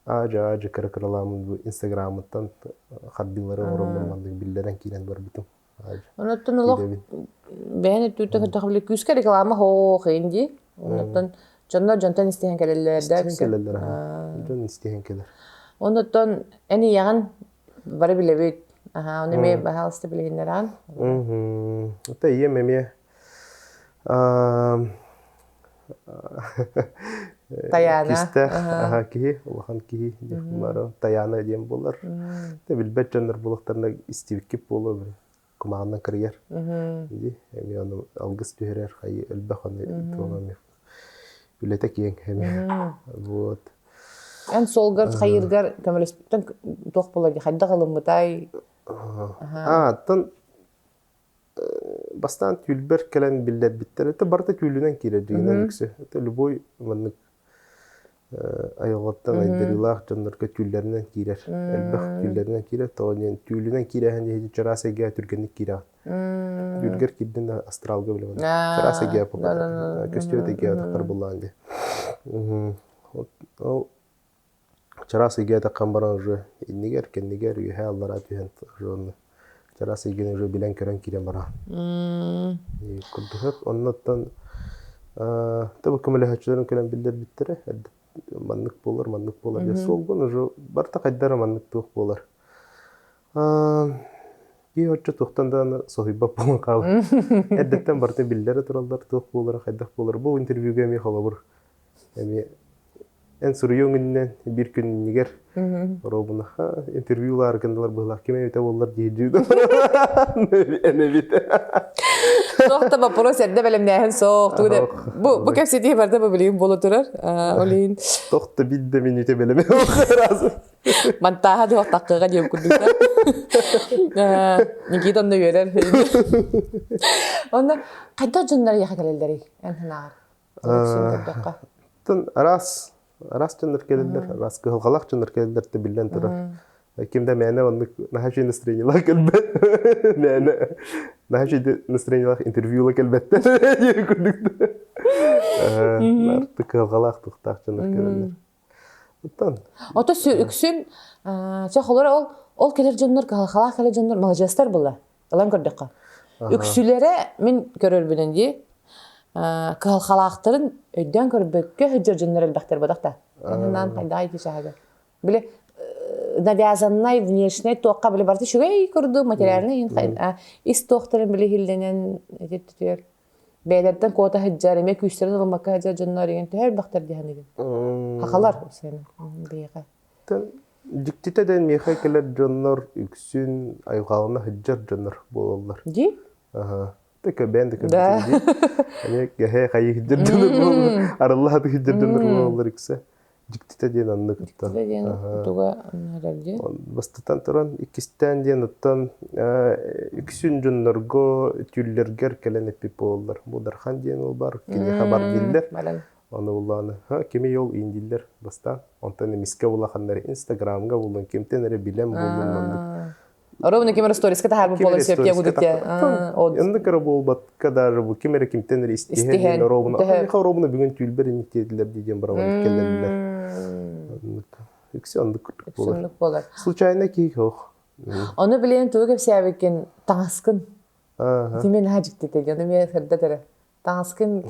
аа-дьаа кыра-кыралааммын бу инстаграмыттан хардыылары оҥороммун маннык биллэрэн киирэн барбытым. Онуттан олох бэйэн өттүттэн көрдөхө били күүскэ реклама хоох дии. Онуттан дьоннор дьонтон истиһэн кэлэллэр да. Истиһэн кэлэллэр Дьон истиһэн кэлэр. Онуттан эн ийэҕин бары билэбит. Аха, ону эмиэ баһаалыста билиһиннэрэн. Это ийэм эмиэ Таяна. Кистээх киһи, улахан киһи диэн Таяна диэн буолар. Тэ билбэт дьоннор буолуохтарына истибиккит буолуо кумаҕынан кырыйар. Ди эмиэ ону алгыс түһэрэр хайы элбэх ону туома эмиэ үлэтэ киэҥ эмиэ. Вот. Эн суолгар хайыыргар көмөлөспүттэн туох буолар хайдах ылыммытай? Аа, оттон бастаан түүлбэр кэлэн биллэрбиттэр. Это барыта түүлүнэн киирэр дьиҥинэн үксэ. Это любой маннык айылҕаттан айдарыылаах дьоннорго түүллэринэн киирэр. Элбэх түүллэринэн киирэр. Тоҕо диэн түүлүнэн киирэһэн иһити чараас эйгэҕэ түргэнник киирэҕин. Түүлгэр киирдин да астралга билэҕин. Чараас эйгэҕэ көстүбэт эйгэҕэ таххар буллаан дии. Ол Чараас ыйга таххан баран уже иннигэр, кэннигэр, үөһээ аллараа түһэн уже онно чараас ыйганы уже билэн көрөн киирэн бараҕын. Курдук оннуттан тобу көмөлөһөөччүлэрин кэлэн биллэрбиттэрэ маннык буолар, маннык буолар диэн суолгун уже барыта хайдара маннык туох буолар. Киһи оччо туохтан даҕаны соһуйбат буолан хаалар. Эрдэттэн барыта биллэрэ тураллар, туох буолара, хайдах буолара. Бу интервьюга эмиэ холобур эмиэ эн суруйуоҥ иннинэн биир күн иннигэр оруобунаха интервью ылаары гыннылар быһыылаах ким эбитэ буоллар дии эн эбит Суох да вопрос эрдэ бэлэмнээһин суох. Тугу да бу бу кэпсэтии барда бу билигин буола турар. Ол иһин Тох да биир да мүнүүтэ бэлэм раз. Монтааһа туох таккыга диэн курдук. Никита онно үөрэр. Онно хайдах дьоннор яха кэлэллэрий эн санааҕар? Тын араас араас дьоннор кэлэллэр, араас кыһалҕалаах дьоннор кэлэллэр да биллэн турар. Ким да мээнэ оннук наһаа үчүгэй настроениелаах кэлбэт. Мээнэ наһаа үчүгэй настроениелаах интервьюла кэлбэттэр диэн курдук. Артык кыһалҕалаах тухтаах дьоннор кэлэллэр. Оттон Ото үксүн чэ холоро ол ол кэлэр дьоннор кыһалҕалаах кэлэр дьоннор маладьыастар була. Ылан көрдөххө. Үксүлэрэ мин көрөрбүнэн дии кыһалҕалаахтарын өйдөөн көрбөккө сылдьар дьоннор элбэхтэр бодох да. Онон хайдаҕай ити чааһыгар. Били навязаннай внешний туохха били барыта үчүгэй курдук материальный ис туохтарын били иһиллэнэн ити түтүөр бэйэлэриттэн куота сылдьар эмиэ күүстэрин ылыммакка сылдьар дьоннор игин төһө элбэхтэр дии саныыбын. Хахалар биһиэхэ. Дьиктитэ да миэхэ кэлэр дьоннор үксүн айылҕалана сылдьар дьоннор буолаллар. Дии? Аха. Тэкэ бэйэн да көрбүтүм дии. Эмиэ гэһэ хайыы сылдьар дьоннор буолаллар. Арылла сатыы сылдьар дьоннор буолаллар үксэ. Дьиктитэ диэн оннук оттон. Дьиктитэ диэн туга эрэр дии? Бастатан туран, иккистээн диэн оттон үксүн дьоннорго түүллэргэр кэлэн эппит буолаллар. Бу Дархан диэн уол бар, киниэхэ бар дииллэр. Аны буллааны, ха, кими ол иин дииллэр бастаан. Онтон эмискэ улаханнары Инстаграмга буллун, кимтэн эрэ билэн буллун маннык. Ровно ким эрэ сториска таһаарбыт буолан сөп диye будут Оннук эрэ буолбатка даже бу ким эрэ кимтэн эрэ истиһэн ровно миэхэ ровно бүгүн түүлбэр инниктиэтилэр дии диэн барабан кэллэллэр. Үксэ оннук курдук буолар. Буолар. Случайно киһи суох. Ону билигин тугу кэпсээбиккин таҥаскын. Ити мин наһаа дьиктитэ дьону эмиэ сырдат эрэ. Таҥаскын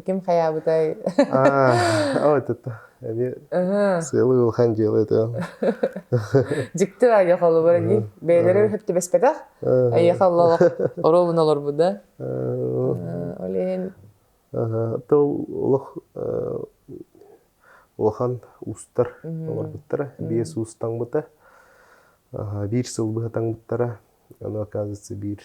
ким хайаабытай? Аа, ой, это эмиэ сыалы улахан дьыала это. Дьикти аайы холобура дии. Бэйэлэрэ хөп түбэспэтэх. Эйиэхэ олох оруобун олорбут да. Ол иһин То олох улахан уустар олорбуттара. Биэс уус таҥмыта. Биир сыл быһа таҥмыттара. Ону, оказывается, биир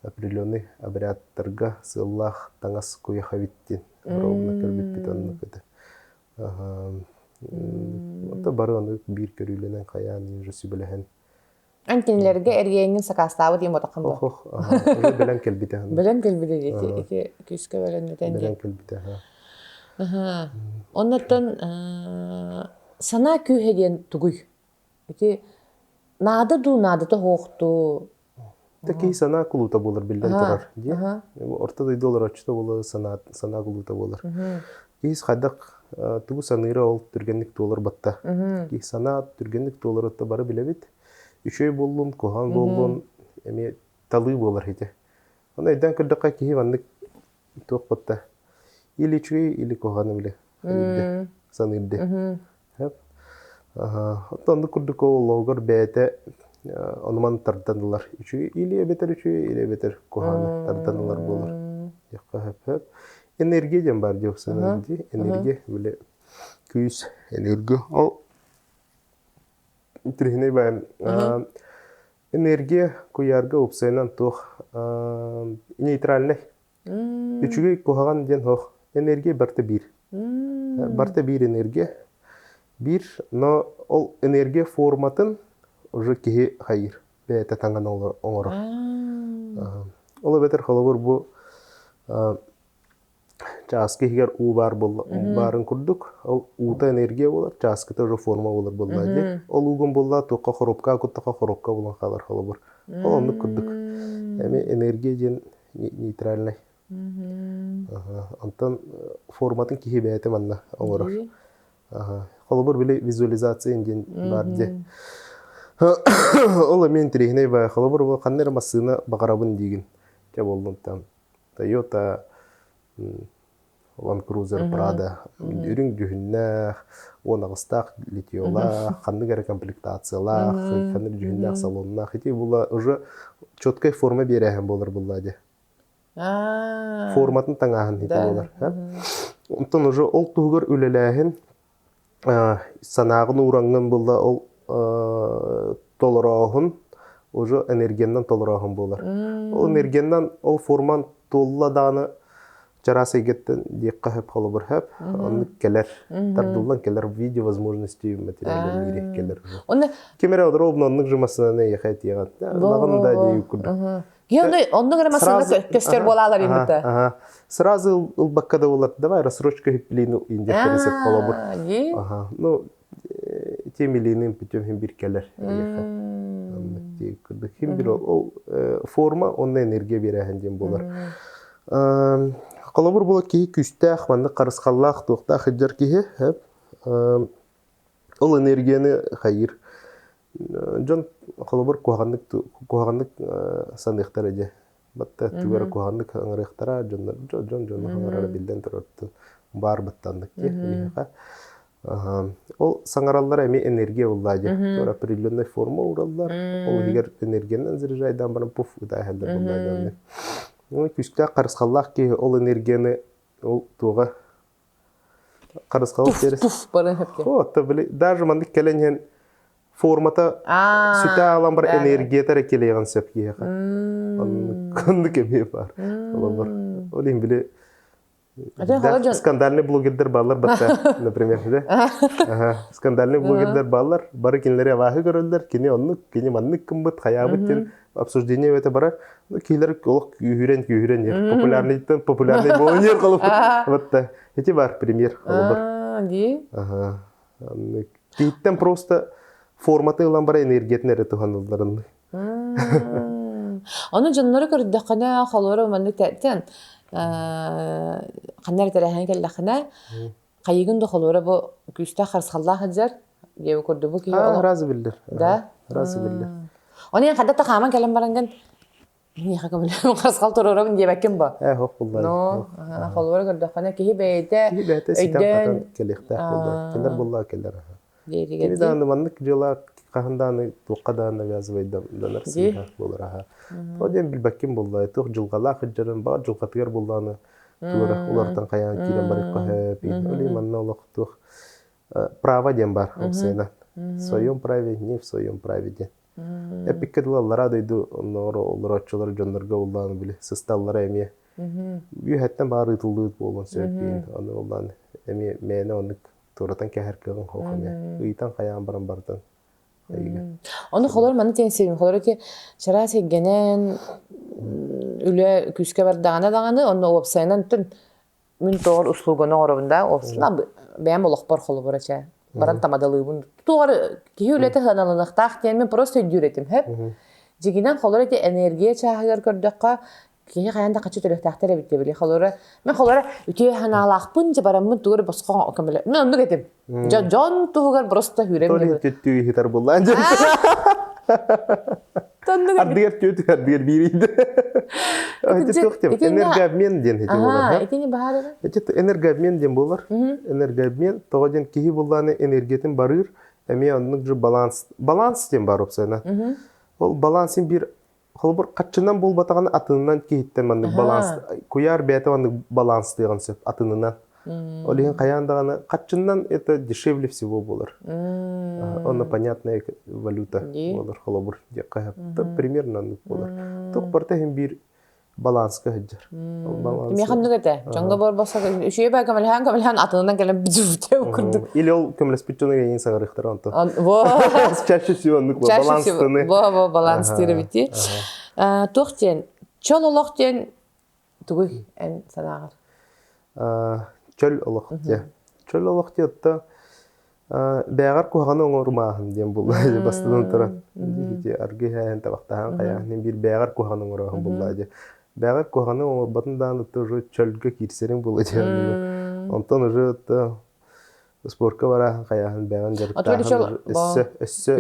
определенный обрядтарга сыаллаах таҥас куйаха эбит диэн ровно көрбүппүт оннук этэ. Ото бары ону биир көрүүлэнэн хайаан уже сүбэлэһэн Эн кинилэргэ эрийэҥҥин сакаастаабыт диэн ботаххын дуо? Ох, ох, бэлэм кэлбитэ. Бэлэм кэлбитэ ити ити күүскэ бэлэмнэтэн Бэлэм кэлбитэ. Оннуттан санаа күүһэ диэн тугуй? Ити наада дуу, наадата суох дуу? Киһи санаа кулута буолар биллэн турар. Дии. Орто дойду олороччута буолар санаа санаа кулута буолар. Киһи хайдах тугу саныыра ол түргэнник туолар батта. Киһи санаа түргэнник туолар отто бары билэбит. Үчүгэй буоллун, куһаҕан буоллун эмиэ талыы буолар ити. Оны өйдөөн көрдөххө киһи маннык туох батта. Или үчүгэй, или куһаҕаны билэ саныырды. Оттон оннук курдук ол олоҕугар бэйэтэ онуман тардан ылар. Үчүгэй или эбэтэр үчүгэй, или эбэтэр куһаҕаны тардан ылар буолар. Диэххэ сөп. Энергия диэн баар диэх санаан дии. Энергия били күүс, энергия. Ол интириэһинэй баайым. Энергия куйаарга уопсайынан туох нейтральнай. Үчүгэй куһаҕан диэн суох. Энергия барыта биир. Барыта биир энергия. Биир, но ол энергия форматын уже киһи хайыыр, бэйэтэ таҥан оҥорор. Ол эбэтэр холобур бу чааскы иһигэр уу баар баарын курдук, ол уута энергия буолар, чааскыта уже форма буолар буоллаа дии. Ол уугун буоллаа туохха хоруопка куттаха хоруопка булан хаалар холобур. Ол оннук курдук. Эми энергия диэн нейтральнай. Онтон форматын киһи бэйэтэ манна оҥорор. Холобур, били визуализация диэн баар дии. Ол эмиэ интэриэһинэй баа. Холобур, бу ханна эрэ массыына баҕарабын диигин. Дьэ буоллун там Toyota Land Cruiser Prado үрүҥ дьүһүннээх, 18-таах литьелаах, ханнык эрэ комплектациялаах, ханнык дьүһүннээх салоннаах. Ити була уже четкай форма биэрээһин буолар булла дии. Форматын таҥааһын ити буолар. Онтон уже ол туһугар үлэлээһин санааҕын уураҥҥын булла ол толорооһун уже энергиянан толорооһун буолар. Ол энергиянан ол форман туолла даҕаны чараас эйгэттэн диэххэ сөп холобур сөп оннук кэлэр тардыллан кэлэр в виде возможности материальном мире кэлэр Онно ким эрэ подробно оннук же массыынаны эйиэхэ этиэҕин ылаҕын да дии курдук Онно оннук эрэ массыына көстөр буолаалар иммита. Сразу ылбакка да буолар. Давай рассрочка хипплину индиэхтэрин сөп холобур. Ага. Ну, тем или иным путем хим бир кэлэр эйиэхэ. Оннук хим бир ол форма онно энергия биэрээһин диэн буолар. Холобур була киһи күүстээх, маннык харысхаллаах, туохтаах сылдьар киһи, ол энергияны хайыыр. Дьон холобур куһаҕаннык куһаҕаннык саныахтара дьэ. Батта тугу эрэ куһаҕаннык ыҥырыахтара, дьоннор дьон дьону ыҥырара биллэн турар баар баттаннык дии биһиэхэ. Ол саҥараллара эмиэ энергия буллаа дьэ. Туора определенная форма уураллар. Ол иһигэр энергиянан заряжайдаан баран пуф ытааһаллар буллаа дьонно. Ну, күүстээх харысхаллаах киһи ол энергияны ол туоҕа Харысхал Пуф, пуф баран сөпкө. О, били даже маннык кэлэн иһэн формата сүтэ аалан бар энергията эрэ кэлиэҕин сөп киһиэхэ. Оннук эмиэ баар. Холобур. Ол иһин били скандальный блогердер бааллар батта, например, да? Ага. Скандальный блогердер бааллар, бары кинилэри абааһы көрөллөр, кини оннук, кини маннык кымбыт, хайаабыт диэн обсуждение это барар. Ну, киһилэр олох күүһүрэн күүһүрэн иһэр. Популярныйтан популярный буолан иһэр холобур. Вот эти бар пример холобур. Дии. Ага. Киһиттэн просто форматы ылан бара энергиятын эрэ туһанылларын. Ону дьоннору көрдөххүнэ, холобура маннык тэн ханна эрэ тэрээһин кэллэххинэ, хайыгын да холобура бу күүстээх харысхаллаах сылдьар диэби курдук бу киһи Разы биллэр. Да? Сразу биллэр. Оны эн хадда хааман кэлэн баранган миэхэ көмөлөһөн харысхал туруорабын диэбэккин бо. Ээ, хоп буллар. Но, холобура көрдөххүнэ киһи бэйэтэ Киһи бэйэтэ ситэн-хатан кэлиэхтээх буолла. Кэлэр буолла кэлэр. Кини даҕаны маннык дьыала хаһан даҕаны туохха даҕаны навязывайданар сыыһа буолар аха. Тоҕо диэн билбэккин буолла, туох дьылҕалаах сылдьарын, баҕар дьылҕатыгар буоллаҕына туора уларытан хайаан киирэн барыахха сөп. Ол манна олох туох право диэн бар уопсайынан. В своем праве, не в своем праве диэн. Эппиккэ дылы аллараа дойду оннооҕор олорооччулар дьоннорго уллаан били сысталлара эмиэ. Үөһэттэн баар ыытыллыбыт буолуон сөп Аны уллаан эмиэ мээнэ оннук туоратан кэһэр кыаҕыҥ суох эмиэ. Ыйтан хайаан баран бартан айыга. Ону холор маны тиэн сирин холор ити чараас эйгэнэн үлэ күүскэ бардаҕына даҕаны онно уопсайынан тын мин тоҕор услуганы оҥоробун да уопсайынан бэйэм олохпор холобура чэ баран тамадалыыбын туоҕар киһи үлэтэ сыаналаныахтаах диэн мин просто өйдүүр этим хэп дьигинэн холор ити энергия чааһыгар көрдөххө киһи хайаан да хаччы төлүөхтээхтэр эбит диэбили холоро мен холоро үтүө санаалаахпын дьэ бараммын тугу эрэ босхо көмөлө мен оннук этим дьон дьон туһугар просто хүүрэм Толи түттүү иһитэр буллаан дьэ Ардыгар түөт ардыгар биирийде. Ити туох диэн энергообмен диэн ити буолар. Итини баһаар Ити энергообмен диэн буолар. Энергообмен тоҕо диэн киһи буллааны энергиятын барыыр эмиэ оннук же баланс баланс диэн бар опсайна. Ол балансын биир холобур хаччынан буолбатаҕына атынынан киһиттэн маннык баланс куйаар бэйэтэ маннык баланстыаҕын сөп атынынан. Ол иһин хайаан даҕаны хаччынан это дешевле всего буолар. Онно понятная валюта буолар холобур диэххэ примерно оннук буолар. Туох барыта иһин биир баланска сылдьар. Миэхэ оннук этэ. Дьоҥҥо буолбаса үчүгэй баа көмөлөһөн көмөлөһөн атынынан кэлэн бүтүбүтэ курдук. Или ол көмөлөспүт дьону эйиин саҕарыахтара онтон. Во. Чаще всего оннук баланстыны. Во, во, баланстыыр эбити. Туох диэн, чөл олох диэн тугуй эн санааҕар? Чөл олох диэн. Чөл олох диэн бэйэҕэр куһаҕаны оҥорумааһын диэн булла бастатан туран ити аргы иһээһин табахтаһан хайааһын биир бэйэҕэр куһаҕаны оҥорооһун булла дии бэйэҕэр куһаҕаны оҥорботун даҕаны уже чөлгө киирсэриҥ буолла дии онтон уже спорка барааһын хайааһын бэйэҕин дьарыктааһын өссө өссө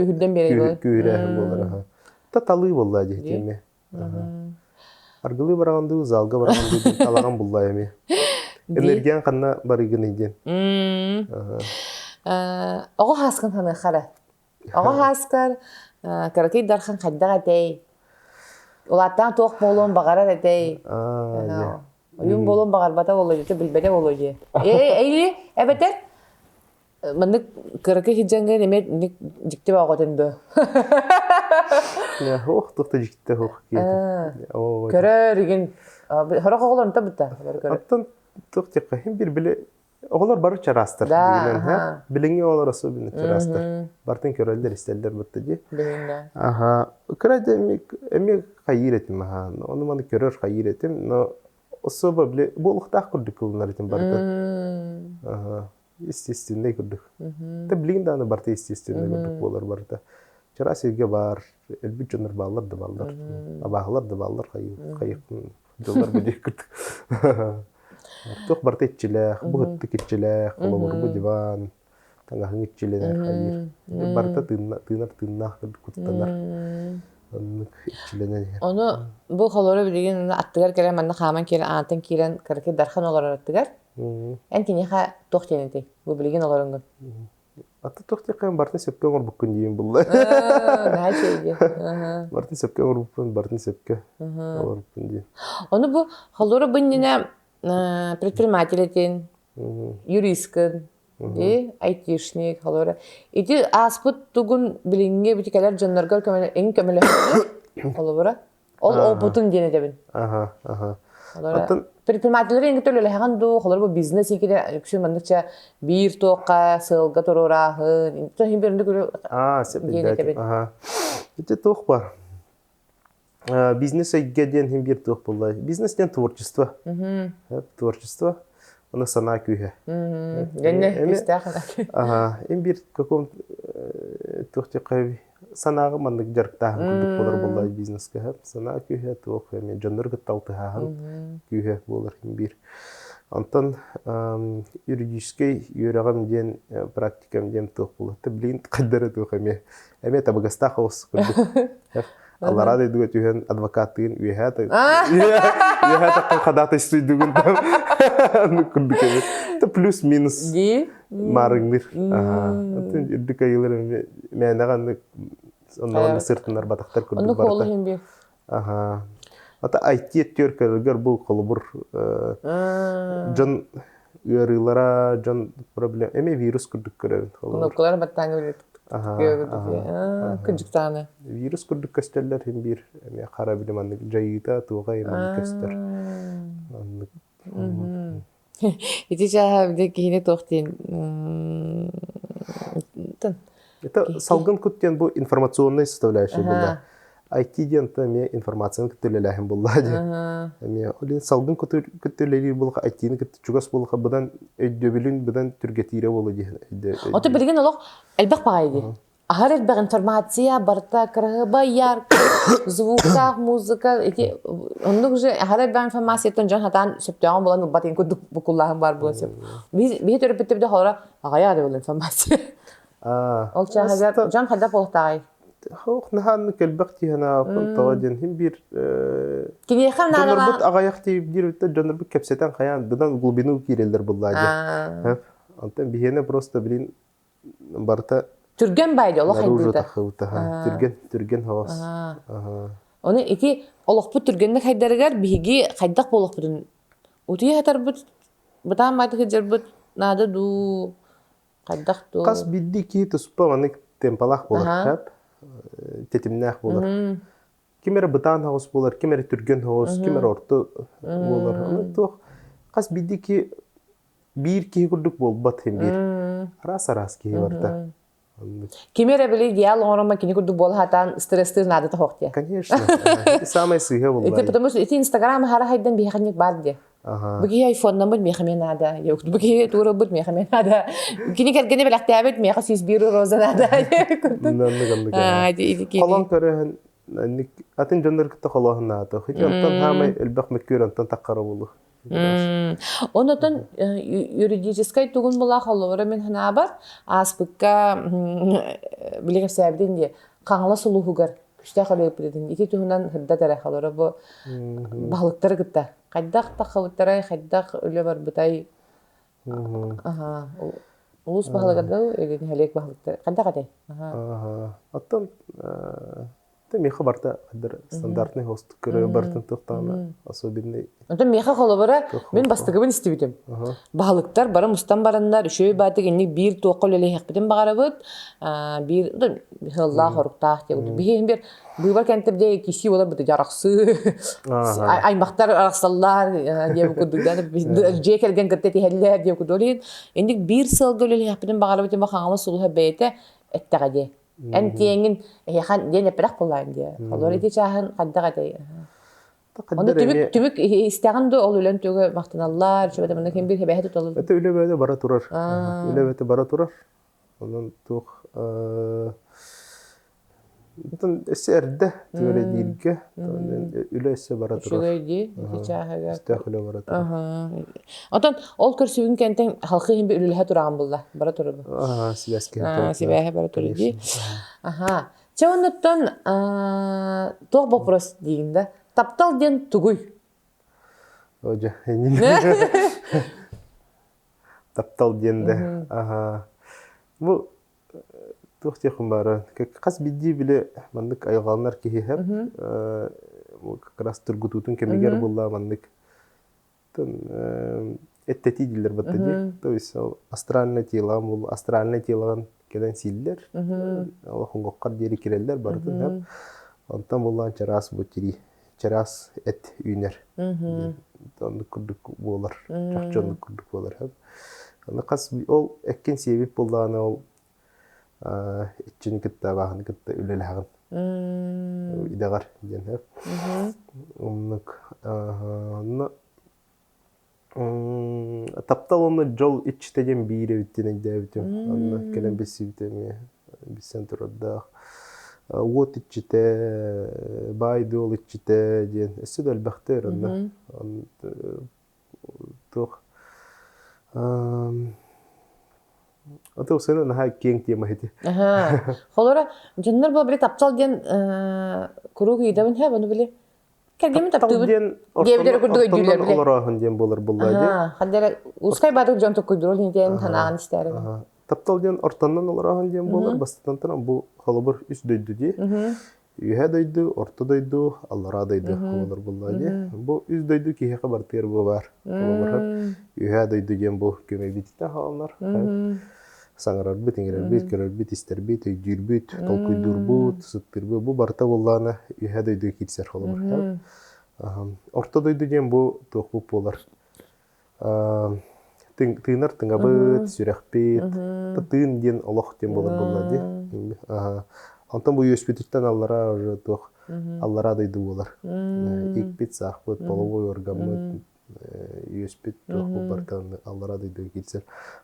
күүһүрээһин буолар та талыы буолла дии итиэмэ Аргылыы бараҕын дуу, залга бараҕын дуу диэн талаҕын булла эмиэ. Энергиян ханна барыгыный диэн. Оҕо хааскын ханыахха эрэ. Оҕо хааскар кыракый дархан хайдах этэй? Улааттаан туох буолуон баҕарар этэй? Ойуун буолуон баҕарбата буолуо дии, билбэтэ буолуо дии. Эйли эбэтэр Маннык кыракый сылдьаҥҥын эмиэ инник дьикти бөҕөтүн дуо? Ох, туох да дьикти ох киһи. Көрөр игин сорох оҕолор онто бутта. Оттон туох диэххэ иһин бир били оҕолор бары чараастар дигинэн билиҥҥи оҕолор особенно чараастар. Бартын көрөллөр истэллэр бутта дии. Билиҥҥэ. Аха. Кыра да эмиэ хайыыр этим аха. Ону маны көрөр хайыыр этим, но особо били буолуохтаах курдук ылынар этим барытын. Аха. Естественнэй курдук. Та билигин даҕаны барыта естественнэй курдук буолар барыта. Чараас сиргэ баар, өлбүт дьоннор бааллар да бааллар, абааһылар да бааллар хайыахпын дьоннор бу диэх курдук. Туох барыта иччилээх, бу ыттык иччилээх, холобур бу диван, таҥаһыҥ иччилэнэр хайыыр. Барыта тыынар тыыннаах курдук куттанар. Оннук иччилэнэн иһэр. Ону бу холоро билигин аттыгар кэлэн манна хааман киирэн аантан киирэн кыракый дархан олорор аттыгар Эн киниэхэ туох диэн этэй? Бу билигин олороҥҥун. Аты туох диэххэ барытын сөпкө оҥорбуккун диэн булла. Наһаа үчүгэй Барытын сөпкө оҥорбуппун, барытын сөпкө оҥорбуппун диэн. Ону бу холура бу иннинэ предприниматель этин, юристкын, и айтишник, холура. Ити ааспыт тугун билиҥҥи бити кэлэр дьонноргор көмөлө көмөлөһөргө холобура. Ол опытын диэн этэбин. Аха, аха. Оттон предпринимателлэр эҥин төлөлөһөҕүн дуу, холор бу бизнес икиде үксүн манныкча биир туохха сыалга туруорааһын, иһин биринdik Аа, сөп диэн этэбин. Аха. Ити туох бар? Бизнес эйгэ диэн иһин биир туох буолла. Бизнес диэн творчество. Творчество. Оны санаа күүһэ. Гэнне күүстээх. Аха. Им биир каком туох диэххэ санааҕа маннык дьарыктааһын курдук буолар буолла бизнескэ санаа күүһэ туох эмиэ дьоннору кытта алтыһааһын күүһэ буолар биир. Онтон юридическэй үөрэҕим диэн практикам диэн туох буолла. Билигин хайдара туох эмиэ эмиэ табыгастаах оҕус курдук. Аллараа дойдуга түһэн адвокаттыын үөһээ үөһээ таххан ходатайствуйдугун курдук эбит. Плюс-минус маарыҥныыр. Үрдүк айылар мээнэҕэ аннык онно сыртынар батахтар курдук барыта. Аха. Ата IT өттүгэр көрөргөр бу холобур дьон ыарыылара, дьон проблем эмиэ вирус курдук көрөбүн. Кнопкалар баттааҥы кырдьыктааны. Вирус курдук көстөллөр иһин биир эмиэ хара билим маннык дьайыыта туоҕа маннык көстөр. Оннук. Ити чааһа киһини туох диэн Это салгын кут диэн бу информационная составляющая буолла. IT диэн эмиэ информацияны кытта үлэлээһин буолла диэн. Эмиэ ол салгын куту кытта үлэлиир буолха IT-ни кытта чугас буолха быдан өйдөбүлүн быдан түргэтиирэ буолла диэн. Ото билигин олох элбэх баҕайы дии. Аһар элбэх информация барыта кыраһыба ярко, звуктаах музыка ити оннук же аһар элбэх информацияттан дьон хатаан сөптөөҕүн булан ылбат ин курдук букуллааһын баар буолуон сөп. Биһи төрөппүттэрбит холоро аҕайа да информация. Ол чааһыгар дьон хайдах буолуохтааҕый? Ох, наһаанны кэлбэх тиһэн тоҕо диэн хим биир Киниэхэ дьоннорбут аҕайах диир дьоннорбут кэпсэтэн хайаан быдан глубину киирэллэр буллаа диэн. Онтон биһиэнэ просто блин барыта Түргэн баайда олох наружу тахыбыта. Түргэн, түргэн хоҕос. Оны ити олохпут түргэнник хайдарыгар биһиги хайдах буолуохпутун утуйа хатарбыт бытаан баайда сылдьарбыт наада дуу хайдах дуу Хас биирдии киһи туспа маннык темпалаах буолар, тэтимнээх буолар. Ким эрэ бытаан хаҕыс буолар, ким эрэ түргэн хаҕыс, ким эрэ орто буолар. Аны туох хас биирдии киһи биир киһи курдук буолбат иһин биир. Араас-араас киһи барыта. Кими эрэ били идеал оҥоромо кини курдук буола сатаан стресстыыр наадата суох диye. Конечно. Самое сыыһа буолла. Ити потому что ити Инстаграм хара хайдан биһиэхэ бар диye. Бу киһи айфоннаммыт миэхэ эмиэ наада. Бу киһи туурабыт миэхэ эмиэ наада. Кини кэргэни бэлэхтээбит миэхэ 101 роза наада. Холон көрөһүн атын дьоннор кытта холооһун наада. Хотя онтон хаамай элбэх мөккүөр онтон таххара буолу. Онотон юридическай тугун була холобура мин ханаабар ааспыкка били кэпсээбитин дии Хаҥалас улууһугар күстээх өлөппүтүн ити туһунан сырдат эрэ холоро бу баһылыктары кытта хайдах таххыбыттарай хайдах үлэ барбытай аха улуус баһылыгар да нэһилиэк баһылыктар хайдах этэй Оттон Тэ миэхэ барта хаддар стандартный хост көрө бартын туохтаана особенный. Онтон миэхэ холобура мин бастакыбын истибитим. Баһылыктар бары мустан бараннар үчүгэй баатык инник биир туохха үлэлэһиэхпитин баҕарабыт. Биир ыаллаах оруктаах диэн. Биһиги бир быыбар кэнтэр дьэ киси буолар быты жарахсыы аймахтар арахсаллар диэн курдук дьиэ кэргэн кытта тиһэллэр диэн курдук. Инник биир сылга үлэлэһиэхпитин баҕарабыт хаҥалас сулуһа бэйэтэ эттэҕэ дии. Эн тиэҥин эһиэхэ диэн эппэрэх буоллаҕын дии. Олор ити чааһын хайдах этэй? Ону түмүк түмүк истэҕин дуо ол үлэн түгэ махтаналлар, чөбөтө манна ким бир хэбэһэ туталлар. Это үлэ бөтө бара турар. Үлэ бөтө бара турар. Онон туох Оттон өссө эрдэ түөрэлииргэ үлэ өссө бара турар. Үчүгэй дии, ити чааһыгар. Өстөөх үлэ бара турар. Оттон ол көрсүбүн кэнтэн халқы иһин үлэлэһэ тураҕын булла. Бара турар. Аа, сибээскэ. Сибээһэ бара турар дии. Аха. Чэ оннуттан туох вопрос диигин да? Таптал диэн тугуй? Одьа, Таптал диэн да. Аха. Бу туох диэххин баара хас биирдии били маннык айылҕаланар киһи как раз тургутуутун кэмигэр булла маннык эттэтии дииллэр батта дии то есть ол астральное тело бул астральное телоҕын кэлэн сииллэр ол хоҥоххор диэри кирэллэр барытын онтон буллаан чараас бу тирии чараас эт үүнэр оннук курдук буолар чахчы оннук курдук буолар аны хас ол эккин сиэбит буоллаҕына ол иччини кытта абааһыны кытта үлэлэһэҕин идэҕэр диэн оннук онно Таптал уонна дьол иччитэ диэн биир эбит диэн өйдөөбүтүм. Онно кэлэн билсибитим эмиэ билсэн турардаах. Уот иччитэ, баай-дуол иччитэ диэн өссө да элбэхтэр онно. Туох. Ото усуна наһаа киэҥ тема ити. Холора дьоннор бу били таптал диэн куруук ыйдабын һэ ону били кэргэмин таптыыбын диэн диэбитэр курдук өйдүүллэр били. Олорооһун диэн буолар булла ди. Хандара ускай баатык дьон токкуйдурул диэн санааҕын истээрин. Таптал диэн ортоннон олорооһун диэн буолар бастатан туран бу холобур үс дойду дии. Үөһэ дойду, орто дойду, аллараа дойду буолар буолла дии. Бу үс дойду киһиэхэ барытыгар бу баар. Холобур, үөһэ дойду диэн бу көмөбүтүттэн хааланар. Саҥарарбыт, иҥэрэрбит, көрөрбүт, истэрбит, өйдүүрбүт, толкуйдуурбут, сыттыырбыт бу барыта буоллаҕына үөһэ дойдуга киирсэр холобур. Орто дойду диэн бу туохпут буолар. Тыынар тыҥабыт, сүрэхпит, тыын диэн олох диэн буолар буолла дии. Онтон бу үөспүтүттэн аллараа уже туох аллараа дойду буолар. Икпит, саахпыт, половой органмыт, үөспүт туох барыта аллараа дойдуга киирсэр.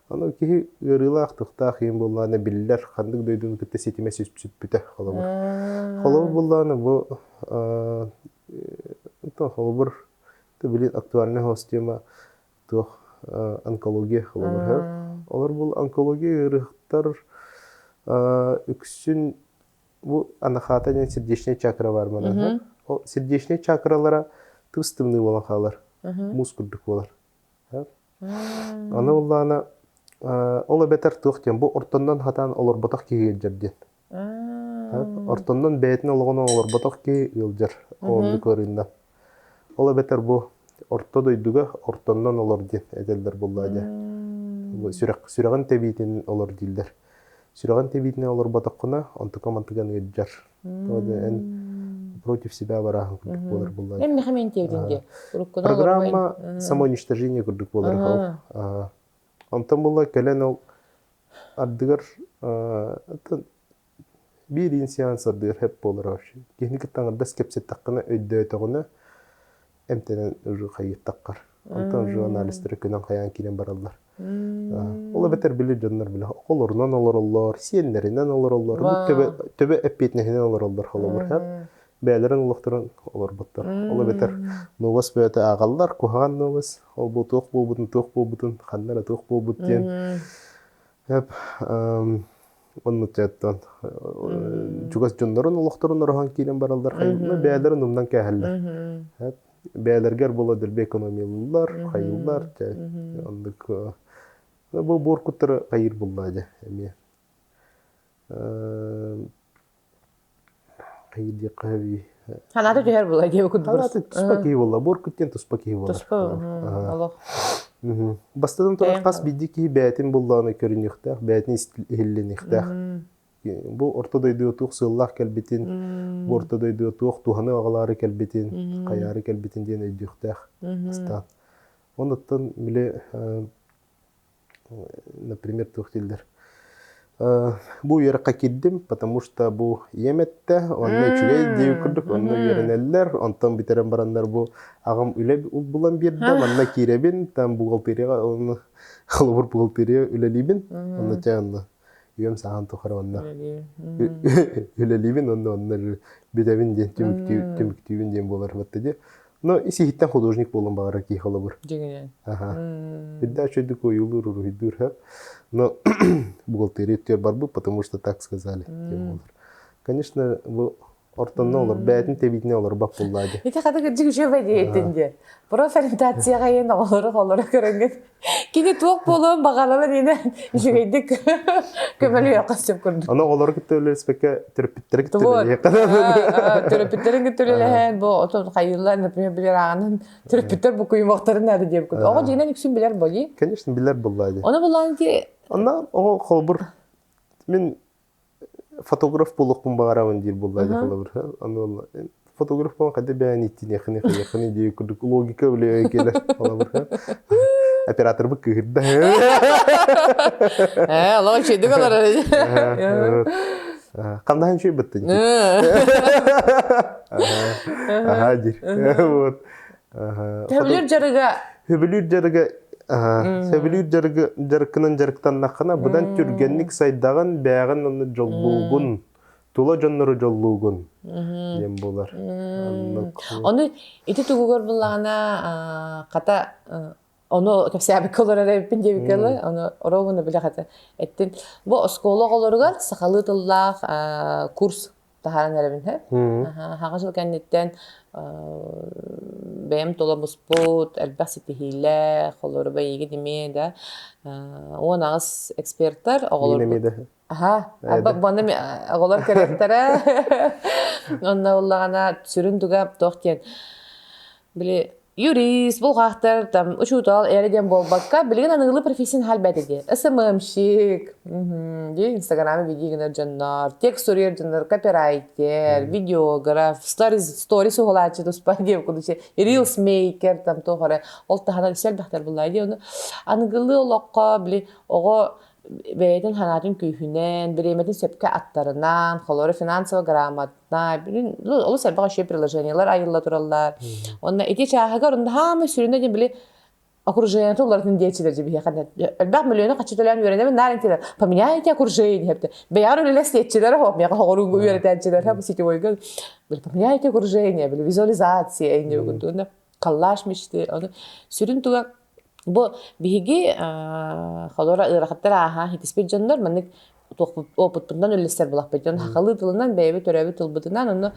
Аны киһи ыарыылаах, тыхтаах иин буоллаҕына биллэр ханнык дойдуну кытта ситимэ сүппүтэ холобур. Холобур буоллаҕына бу холобур Билин актуальный хос тема туох онкология холобур. Олор бул онкология ыарыһахтар үксүн бу анахата диэн сердечная чакра бар манан. Ол сердечная чакралара тыс тымныы буолан хаалар. Муус курдук буолар. Аны буллаана ол эбэтэр туох диэн бу ортоннон хатаан олорботох киһи ыалдьар диэн. Ортоннон бэйэтин олоҕун олорботох киһи ыалдьар оннук ыарыыннан. Ол эбэтэр бу орто дойдуга ортоннон олор диэн этэллэр буоллаа дьэ. Бу сүрэх сүрэҕин тэбиитин олор дииллэр. Сүрэҕин тэбиитинэн олорботоххуна онтука-мантыган ыалдьар. Тоҕо да эн против себя барааһын курдук буолар буоллаа. Эн мехэ мен тиэбитин диэ. Уруккуну Программа самоуничтожение курдук буолар ол. Онтон буолла кэлэн ол ардыгар биир сеанс ардыгар хэп буолар вообще. Киһини кытта аҥардас кэпсэттэххинэ өйдөөтөҕүнэ эмтэнэн уже хайыттаххар. Онтон уже анализтары күнэн хайаан киирэн бараллар. Ол эбэтэр били дьоннор били оҕолорунан олороллор, сиэннэринэн олороллор, бу төбө төбө эппиэтинэһинэн олороллор холобур хэп. Бэйэлэрин олохторун олорботтор. Ол эбэтэр новость бэйэтэ ааҕаллар, куһаҕан новость, ол бу туох буолбутун, туох буолбутун, ханна эрэ туох буолбут диэн. Эп оннуттан чугас дьоннорун олохторун ороһон киирэн бараллар, бэйэлэрин умнан кээһэллэр. Бэйэлэргэр буола дэлби экономиялыыллар, хайыыллар, оннук бу буор куттары хайыыр буллаа дьэ эмиэ. Хайыыр диэххэ сөбүй? Санаата түһэр була диэбит курдук. Санаата туспа киһи буолла. Буор кут диэн туспа киһи буолар. Туспа олох. Бастатан туран хас биирдии киһи бэйэтин буллаҕына көрүнүөхтээх, бэйэтин иһиллэниэхтээх. Бу орто дойдуга туох сыаллаах кэлбитин, бу орто дойдуга туох туһаны аҕалаары кэлбитин, хайаары кэлбитин диэн өйдүөхтээх бастаан. Онуттан били например, туох дииллэр бу үөрэххэ киирдим, потому что бу ийэм эттэ, онно үчүгэй диэбит курдук, онно үөрэнэллэр, онтон бүтэрэн бараннар бу аҕам үлэ булан биэрдэ, манна киирэбин, там бухгалтерияҕа, онно холобур бухгалтерия үлэлиибин, онно чэ онно үйэм сааһын тухары онно үлэлиибин, онно онно бүтэбин диэн түмүктүүбүн диэн буолар батта дии. Но ис-иһиттэн художник буолуон баҕарар киһи холобур. Дьиҥинэн. Аха. Үрдээх үчүгэйдик ойуулуур, уруһуйдуур сөп. Но бухгалтерия өттүгэр барбыт, потому что так сказали диэн буолар. Конечно, бу ортонно олор, бэйэтин тэбиитинэ олорбот буоллаа дии. Ити хата кырдьык үчүгэй диэттин диэ. Профориентацияҕа иэн оҕолору олоро көрөҥҥүт. Кини туох буолуон баҕарарын ине үчүгэйдик көмөлүөххэ сөп курдук. Аны оҕолору кытта үлэлэспэккэ төрөппүттэри кытта үлэлиэххэ. Төрөппүттэрин кытта үлэлэһэн, бу отон хайыыллар, например, билэр ааҕынан төрөппүттэр букуйумуохтарын наада диэбит курдук. Оҕо дьиҥинэн үксүн билэр буолии. Конечно, билэр буоллаа дии. Ону буллаан ки Онно оҕо холобур мин фотограф буолуохпун баҕарабын диир буолла дии холобур. Аны фотограф буолан хайда бэйэн иттиниэххини хайыаххыный диир курдук логика үлэҕэ кэлэр холобур. Операторбыт кыыһырда. Ээ, олох үчүгэйдик олорор. Ханнаһын үчүгэй быттын. Аха диир. Вот. Сөбүлүүр дьарыга Сөбүлүүр дьарыга сөбүлүүр дьарыгы дьарыккынан дьарыктаннаххына быдан түргэнник сайдаҕын, бээҕин онно дьоллуугун, тула дьоннору дьоллуугун диэн буолар. Оннук. Ону ити тугугар буллаҕына хата. Ону кэпсээбиккэ олорор эбиппин диэбиккэ дылы, ону оруобуна билэх этэ. Эттин. Бу оскуола оҕолоругар сахалыы тыллаах курс таһааран эрэбин һэ. Хаҕа жыл кэнниттэн бэйэм тула буспут, элбэх ситиһиилээх, олору бэйигин эмиэ да 18 экспертэр оҕолор Мин эмиэ да. Аха, баны оҕолор кэлэхтэрэ. Онно уллаҕана сүрүн туга туох диэн били юрист, булгаахтар, там учуутал эрэ диэн буолбакка, билигин аныгылыы профессияны халбэт диye. СММщик, дии Инстаграме видео гынар дьоннор, текст суруйар дьоннор, копирайтер, видеограф, сторис, сторис уһулааччы туспа диэн кудуче, рилс мейкер там туох эрэ ол таһынан элбэхтэр буллаа дии. Ону аныгылыы олоххо били оҕо бэйэтин санаатын күүһүнэн, бириэмэтин сөпкө аттарынан, холобура финансово грамотно, олус элбэх үчүгэй приложениелар айылла тураллар. Онно ити чааһыгар онно хаамай сүрүнэ диэн били окружениетын уларытын диэчилэр дьэ биһиэхэ элбэх миллиону хаччы төлөөн үөрэнэбин наар интилэр поменяйте окружение диэбитэ бэйэҕэр үлэлэс диэччилэр хоп миэхэ хоҕорууга үөрэтээччилэр бу сетевойга били поменяйте окружение били визуализация инде курдук коллаж мечты ону сүрүн туга Бу биһиги холоро ыарахаттар ааһа хитиспит дьоннор маннык опытпытынан үллэстэр булахпыт. Дьон хахалыы тылынан бэйэбит төрөөбүт тылбытынан онно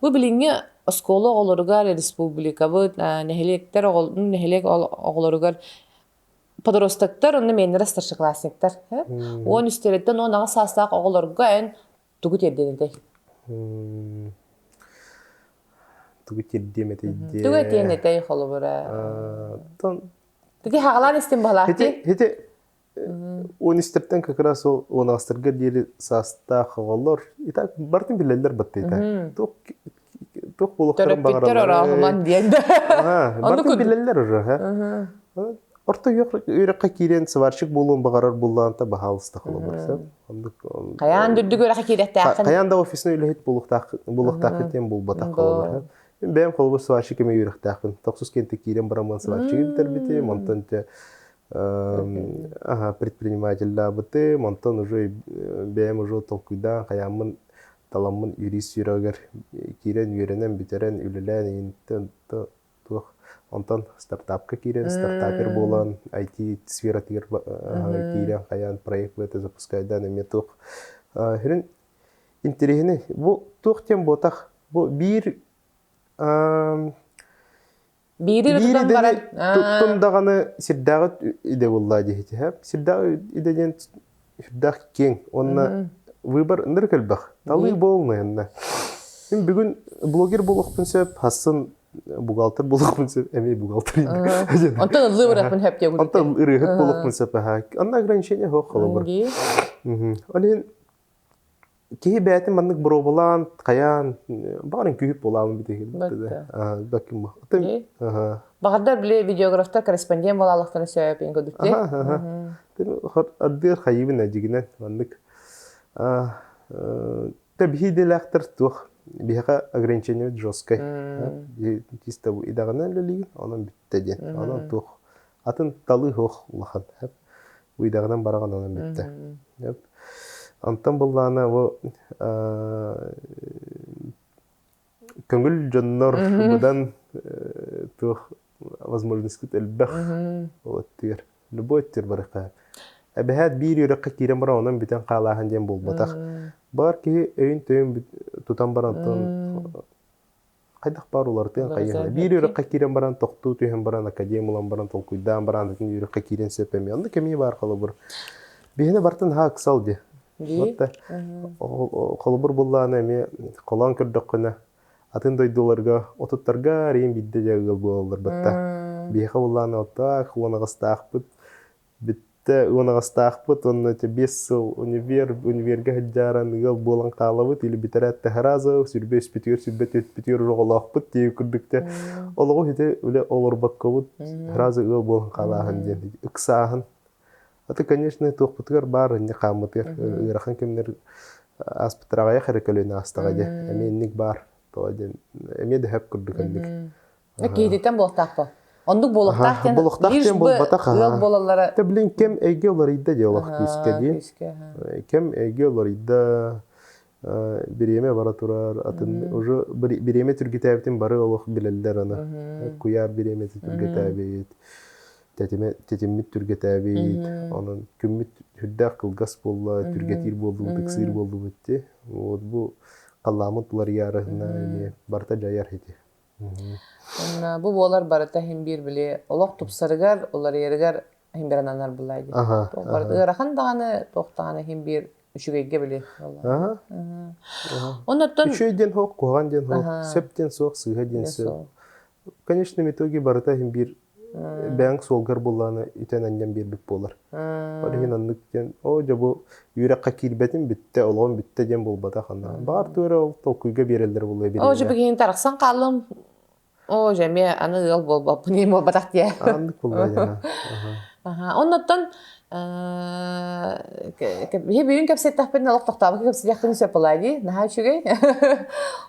бу билиҥҥи оскуола оҕолоругар республикабыт нэһилиэктэр нэһилиэк оҕолоругар подростоктар онно миэннэрэ старшеклассниктар 13-тэриттэн 18 саастаах оҕолорго эн тугу тиэрдиэн этэй? Тугу тиэрдиэм этэй диэ? Тугу этиэн этэй холобура? Тики хаҕалаан истин баһылаах Хити хити он истертен как раз ол он астырга диэри саастаах оҕолор и так бартын билэллэр баттыйта. Туох туох буолуохтарын Төрөппүттэр баҕараллар. орооһуман диэн да. Бартын билэллэр уже, ха. Орто үөрэххэ киирэн сварщик буолуон баҕарар буллаанта баһаалыста холобур сөп. Оннук Хайаан үрдүк үөрэххэ киирэхтээххин. Хайаан да офисный үлэһит буолуохтаах буолуохтааххын диэн буолбатах холобур. Мин бэйэм холобур сварщик эмэ үөрэхтээхпин. Тохсус кэнтэ киирэн бараммын сварщигы бүтэрбитим, онтон те аха предпринимателлаабытым, онтон уже бэйэм уже толкуйдаан хайааммын таламмын юрист үөрэҕигэр киирэн үөрэнэн бүтэрэн үлэлээн иинтэн туох онтон стартапка киирэн стартапер буолан IT сфератыгар киирэн хайаан проект быата запускайдаан эмиэ туох сүрүн интэриэһинэй бу туох диэн буотах бу биир Биири биир тутан идэни баран туттум даҕаны сирдээҕи идэ буолла диэхитиһэ сирдээҕи идэ диэн сүрдээх киэҥ уонна выбор ынырык элбэх талыы буолна инна мин бүгүн блогер буолуохпун сөп хассын бухгалтер буолуохпун сөп эмиэ бухгалтер Онтон ыллыы барыахпын сөп диэ Онтон ырыаһыт буолуохпун сөп аха онно ограничение суох холобур ол иһин киһи бэйэтин маннык боруобалаан хайаан баҕар үҥкүүһүт буолаабын битиһин Баҕардар били видеографтар корреспондент буолаалахтарын сөп ин курдук Ардыар хайыбын эдьигинэн маннык Тэ биһи идэлээхтэр туох биһиэхэ ограничение жесткай. Чисто идэҕинэн үлэлиигин, онон бүттэ диэн. Онон туох атын талыы суох улахан. Бу идэҕинэн бараҕын онон бүттэ. Онтон буллаана бу көҥүл дьоннор быдан туох возможностькыт элбэх ол өттүгэр любой өттүгэр барыахха эбэһээт биир үөрэххэ киирэн баран онон бүтэн хаалааһын диэн буолбатах бар киһи өйүн-төйүн тутан баран оттон хайдах баар уларытыан хайыһына биир үөрэххэ киирэн баран тохтуу түһэн баран академия ылан баран толкуйдаан баран атын үөрэххэ киирэн сөп эмиэ онно кэмиэ баар холобур биһиэнэ бартын ха ыксал дии Батта холобур буллаана эмиэ холоон көрдөххүнэ атын дойдуларга отуттарга арыйын биирдэ дьэ ыал буолаллар батта. Биһиэхэ буллаана оттоох уон аҕыстаахпыт бүттэ уон аҕыстаахпыт уонна ити 5 сыл универ универга сылдьааран ыал буолан хаалабыт или бүтэрээт сразу сүрбэ үспүтүгэр сүрбэ түөрпүтүгэр оҕолоохпут диye курдук олоҕу ити үлэ олорбоккобут сразу ыал буолан хаалааһын диэн ыксааһын А ты, конечно, туохпутугар баар инник хааммытыгар ыарахан кэмнэр ааспыттар аҕыйах эрэ көлүөнэ аастаҕа дьэ. Эмиэ инник баар. Тоҕо диэн эмиэ да хөп курдук инник. Киһититтэн буолуохтаах по. Оннук буолуохтаах диэн Буолуохтаах лишь диэн бы буолбатах ыал буолаллара Тэ блин кэм эйгэ уларыйда дьэ олох күүскэ дии. күүскэ. Кэм эйгэ уларыйда бириэмэ бара турар атын уже бириэмэ түргүтээбитин бары олох билэллэр аны. Куйаар бириэмэтин түргэтээбит. Тэтимэ тэтиммит түргэтээбит, онон күммүт сүрдээх кылгас буолла, түргэтиир буоллубут, ыксыыр буоллубут дии. Вот бу халлааммыт уларыйаарыһына эмиэ барыта дьайар ити. Уонна бу буолар барыта иһин биир били олох тупсарыгар, уларыйарыгар иһин биир ананар буллаа дии. Туох барыта ыарахан даҕаны, туох даҕаны иһин биир үчүгэйгэ били. Оннуттан Үчүгэй диэн суох, куһаҕан диэн суох, сөп диэн суох, сыыһа диэн сөп. Конечно, в итоге барыта иһин биир бэйэҥ суолгар буллааны үтэн-анньан биэрбит буолар. Ол иһин оннук диэн, оо дьэ бу үөрэххэ киирбэтим бүттэ, олоҕум бүттэ диэн буолбатах онно. Баҕар туу эрэ ол толкуйга биэрэллэр буолуо Оо, дьэ бириэмэ. билигин тарахсан хааллым. Оо, дьэ эмиэ аны ыал буолбаппын, ийэм буолбатах диэ. Аннык буолла дьэ. Аха. Оннуттан биһи бүгүн кэпсэттэхпинэ олох тохтообокко кэпсэтиэхпин сөп буолаа дии. Наһаа үчүгэй.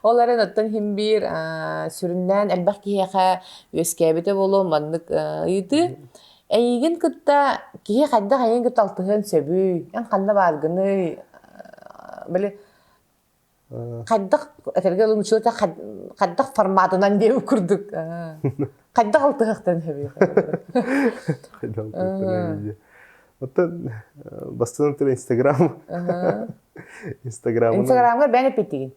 Ол эрэн оттон иһин биир сүрүннээн элбэх киһиэхэ үөскээбитэ буолуо маннык ыйытыы. Эйигин кытта киһи хайдах эйигин кытта алтыһыан сөбүй? Эн ханна бааргыный? Били хайдах этэргэ дылы учуота хайдах форматынан диэбит курдук хайдах алтыһыахтан сөбүй? Хайдах алтыһыахтан сөбүй? Оттон бастатан туран Инстаграм. Инстаграмынан. Инстаграмҥа бэйэн эппиттигин?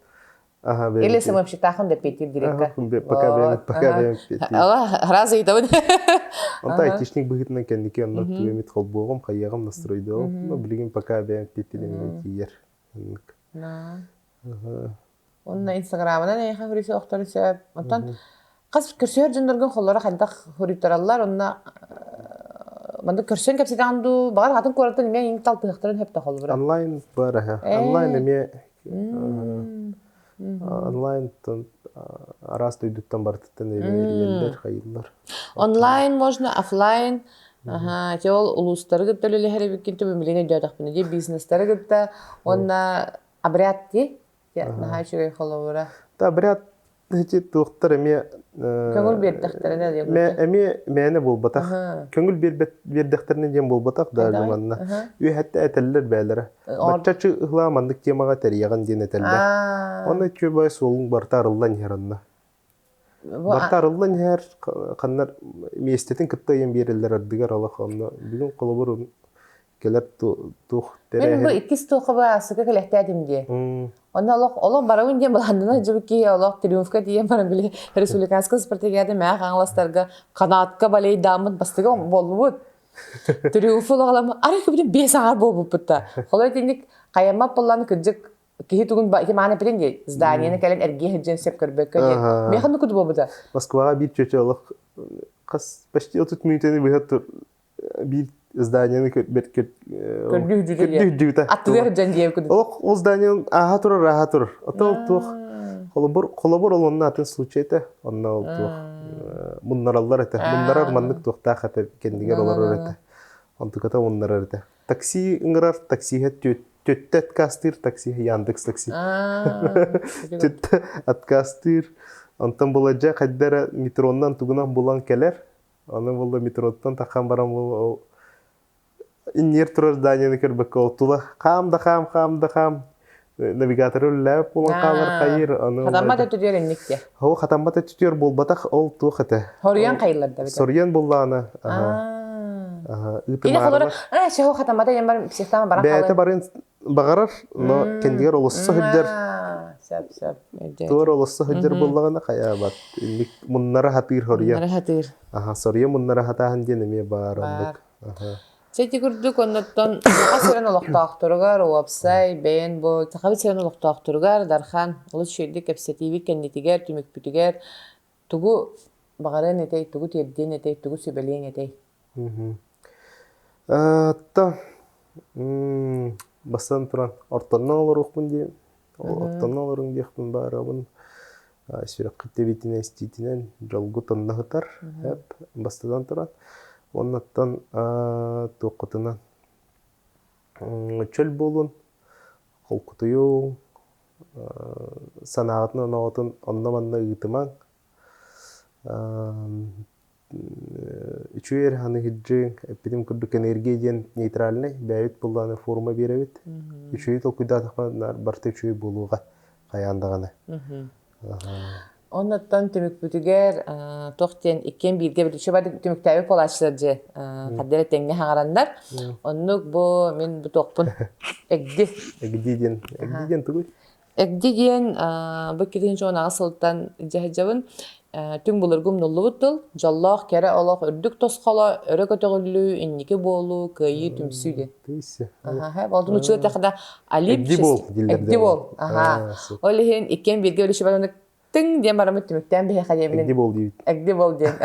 Ага, бэйэм Или самообщитахан да эппиттир дирекка. Пока бэйэм, пока бэйэм эппиттир. Раз ыйытабын. Онто айтишник быһыытынан кэнники онно тугу эмит холбуоҕум, хайыаҕым, настройдуоҕум. Но билигин пока бэйэм эппиттирим тиийэр. Онно Инстаграмынан эйиэхэ хөрүсэ охтору сөп. Оттон хас көрсүһэр дьонноргун холлоро хайдах хоруйтараллар онно маннык көрсөн кэпсэтэҕин дуу баҕар атын куораттан эмиэ иҥ талтыһыахтарын сөп да холобура. Онлайн бар аһа. Онлайн эмиэ онлайн араас дойдуттан барытыттан эрийэллэр, хайыыллар. Онлайн можно, офлайн. Аха, ити ол улуустары кытта үлэлэһэр эбиккин түбүн билин өйдөөтөхпүнэ дии бизнестары кытта уонна обряд дии наһаа үчүгэй холобура. Да, обряд ити туохтар эмиэ Көҥүл биэрдэхтэринэ диэн эмиэ мээнэ буолбатах. Көҥүл биэрбэт биэрдэхтэринэ диэн буолбатах да манна. Үөһэттэ этэллэр бээлэрэ. Баччачы ыһлаа маннык темаҕа тэрийэҕин диэн этэллэр. Онно үчүгэй суолуҥ барыта арыллан иһэр онно. Барыта арыллан иһэр ханнар миэстэтин кытта ыйан биэрэллэр ардыгар олох онно бүгүн холобур кэлэр туох Мин бу иккис туохха аасыка кэлэхтээтим дии. Онно олох олох барабын диэн былааннана дьыбыт киһи олох триумфка тиийэн баран били республиканскай спартакиада мээх аҥаластарга канатка балейдааммыт бастыга буоллубут. Триумф олоҕолом арай күбүтүн биэс аҥар буолбуппут да. Холой итинник хайаммат буоллан кырдьык киһи тугун ити мааны эппитин дии зданияны кэлэн эргиэ сылдьан сөп көрбөккө диэн. Миэхэ нукут буолбута. Москваҕа биир чөчө олох хас почти 30 мүнүүтэни быһа биир зданияны көрдүү Аттыгар дьон диэ кудут. Олох ол здание ааһа турар, ааһа турар. Ото ол туох холобур холобур ол онно атын случай этэ. Онно ол туох муннараллар этэ. Муннарар маннык туохтаах этэ кэннигэр олорор этэ. Онтуката муннарар этэ. Такси ыҥырар, таксиһа төттө отказтыыр, такси Яндекс такси. Төттө отказтыыр. Онтон буладьа хайда эрэ метроннан тугунан булан кэлэр. Аны буолла метроттан таххан баран ол иннигэр турар зданияны көрбөккө ол тула хаам да хаам, хаам да хаам навигаторы үлэлээбит буолан хаалар хайыр аны Хатаммат өттүтүгэр инник диэ. Ол хатаммат өттүтүгэр буолбатах ол туох этэ. Хоруйан хайыллар да Соруйан буллаҕына аха Кини холоро аа чего хатаммата диэн бар психтаама баран Бэйэтэ барын баҕарар, но кэннигэр олосса сылдьар. Сөп, сөп. Туор олосса сылдьар буоллаҕына хайаабат. Инник муннара хатыыр хоруйа. Муннара хатыыр. Аха, соруйа муннара хатааһын диэн эмиэ баар оннук. Аха. Ити курдук оннуттан Саха сирин олохтоохторугар уопсай бэйэн бу Сахабыт сирин олохтоохторугар Дархан олус үчүгэйдик кэпсэтиибит кэннитигэр, түмүкпүтүгэр тугу баҕарыан этэй, тугу тиэрдиэн этэй, тугу сүбэлиэҥ этэй? Та бастан туран ортоннон олоруохпун диэн ортоннон олоруҥ диэхпин баарабын сүрэххит тэбиитинэн истиитинэн дьолгут онно сытар эп бастатан туран уоннаттан туоххутунан чөл буолун холкутуйуҥ санааҕытын оноҕотун онно-манна ыытымаҥ Үчүгэй эрэ ханыһыдьыҥ, эппитим курдук энергия диэн нейтральнай, бэйэбит буоллаҕына форма биэрэбит. Үчүгэйи толкуйдаатахпына барыта үчүгэй буолуоҕа хайаан даҕаны. Оннуттан түмүкпүтүгэр туох диэн иккиэн бииргэ биличчи бары түмүктээбит буолааччылар дьэ хардара тэҥҥэ хаҥараннар. Оннук бу мин бу туохпун эгди. Эгди диэн эгди диэн тугуй? Эгди диэн бу 2018 сылтан дьаһайдьабын түҥ былыргы умнуллубут тыл, дьоллоох кэрэ олох үрдүк тосхоло, өрө көтөҕүллүү, инники буолуу, кыайыы, түмсүү диэн. Аха, болтун учуут тэхда Алип Эгди бол дииллэр. Эгди бол. Аха. Ол иһин иккиэн бииргэ өлүшү бараннык тыҥ диэн бараммыт түмүктээн биһиэхэ диэммин. Эгди бол диибит. Эгди бол диэн.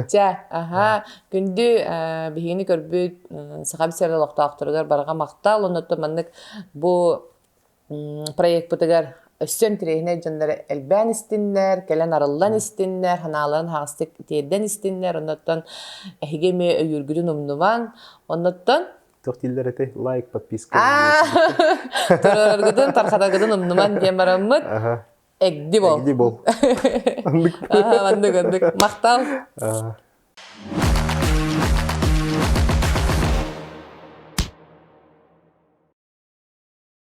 Чэ, аха. Күндү биһигини көрбүт Саха сирин олохтоохторугар барҕа махтал, оннуттан маннык бу проекпытыгар өссө интэриэһинэй дьоннор элбээн истиннэр, кэлэн арыллан истиннэр, санааларын хаҕыстык тиэрдэн истиннэр, оннуттан эһиги эмиэ өйүүргүтүн умнумаҥ. Оннуттан Туох дииллэр этэй? Лайк, подписка. Тураргытын, тархатаргытын умнуман диэн бараммыт. Эгди бол. Эгди бол. Маннык, маннык. Махтал.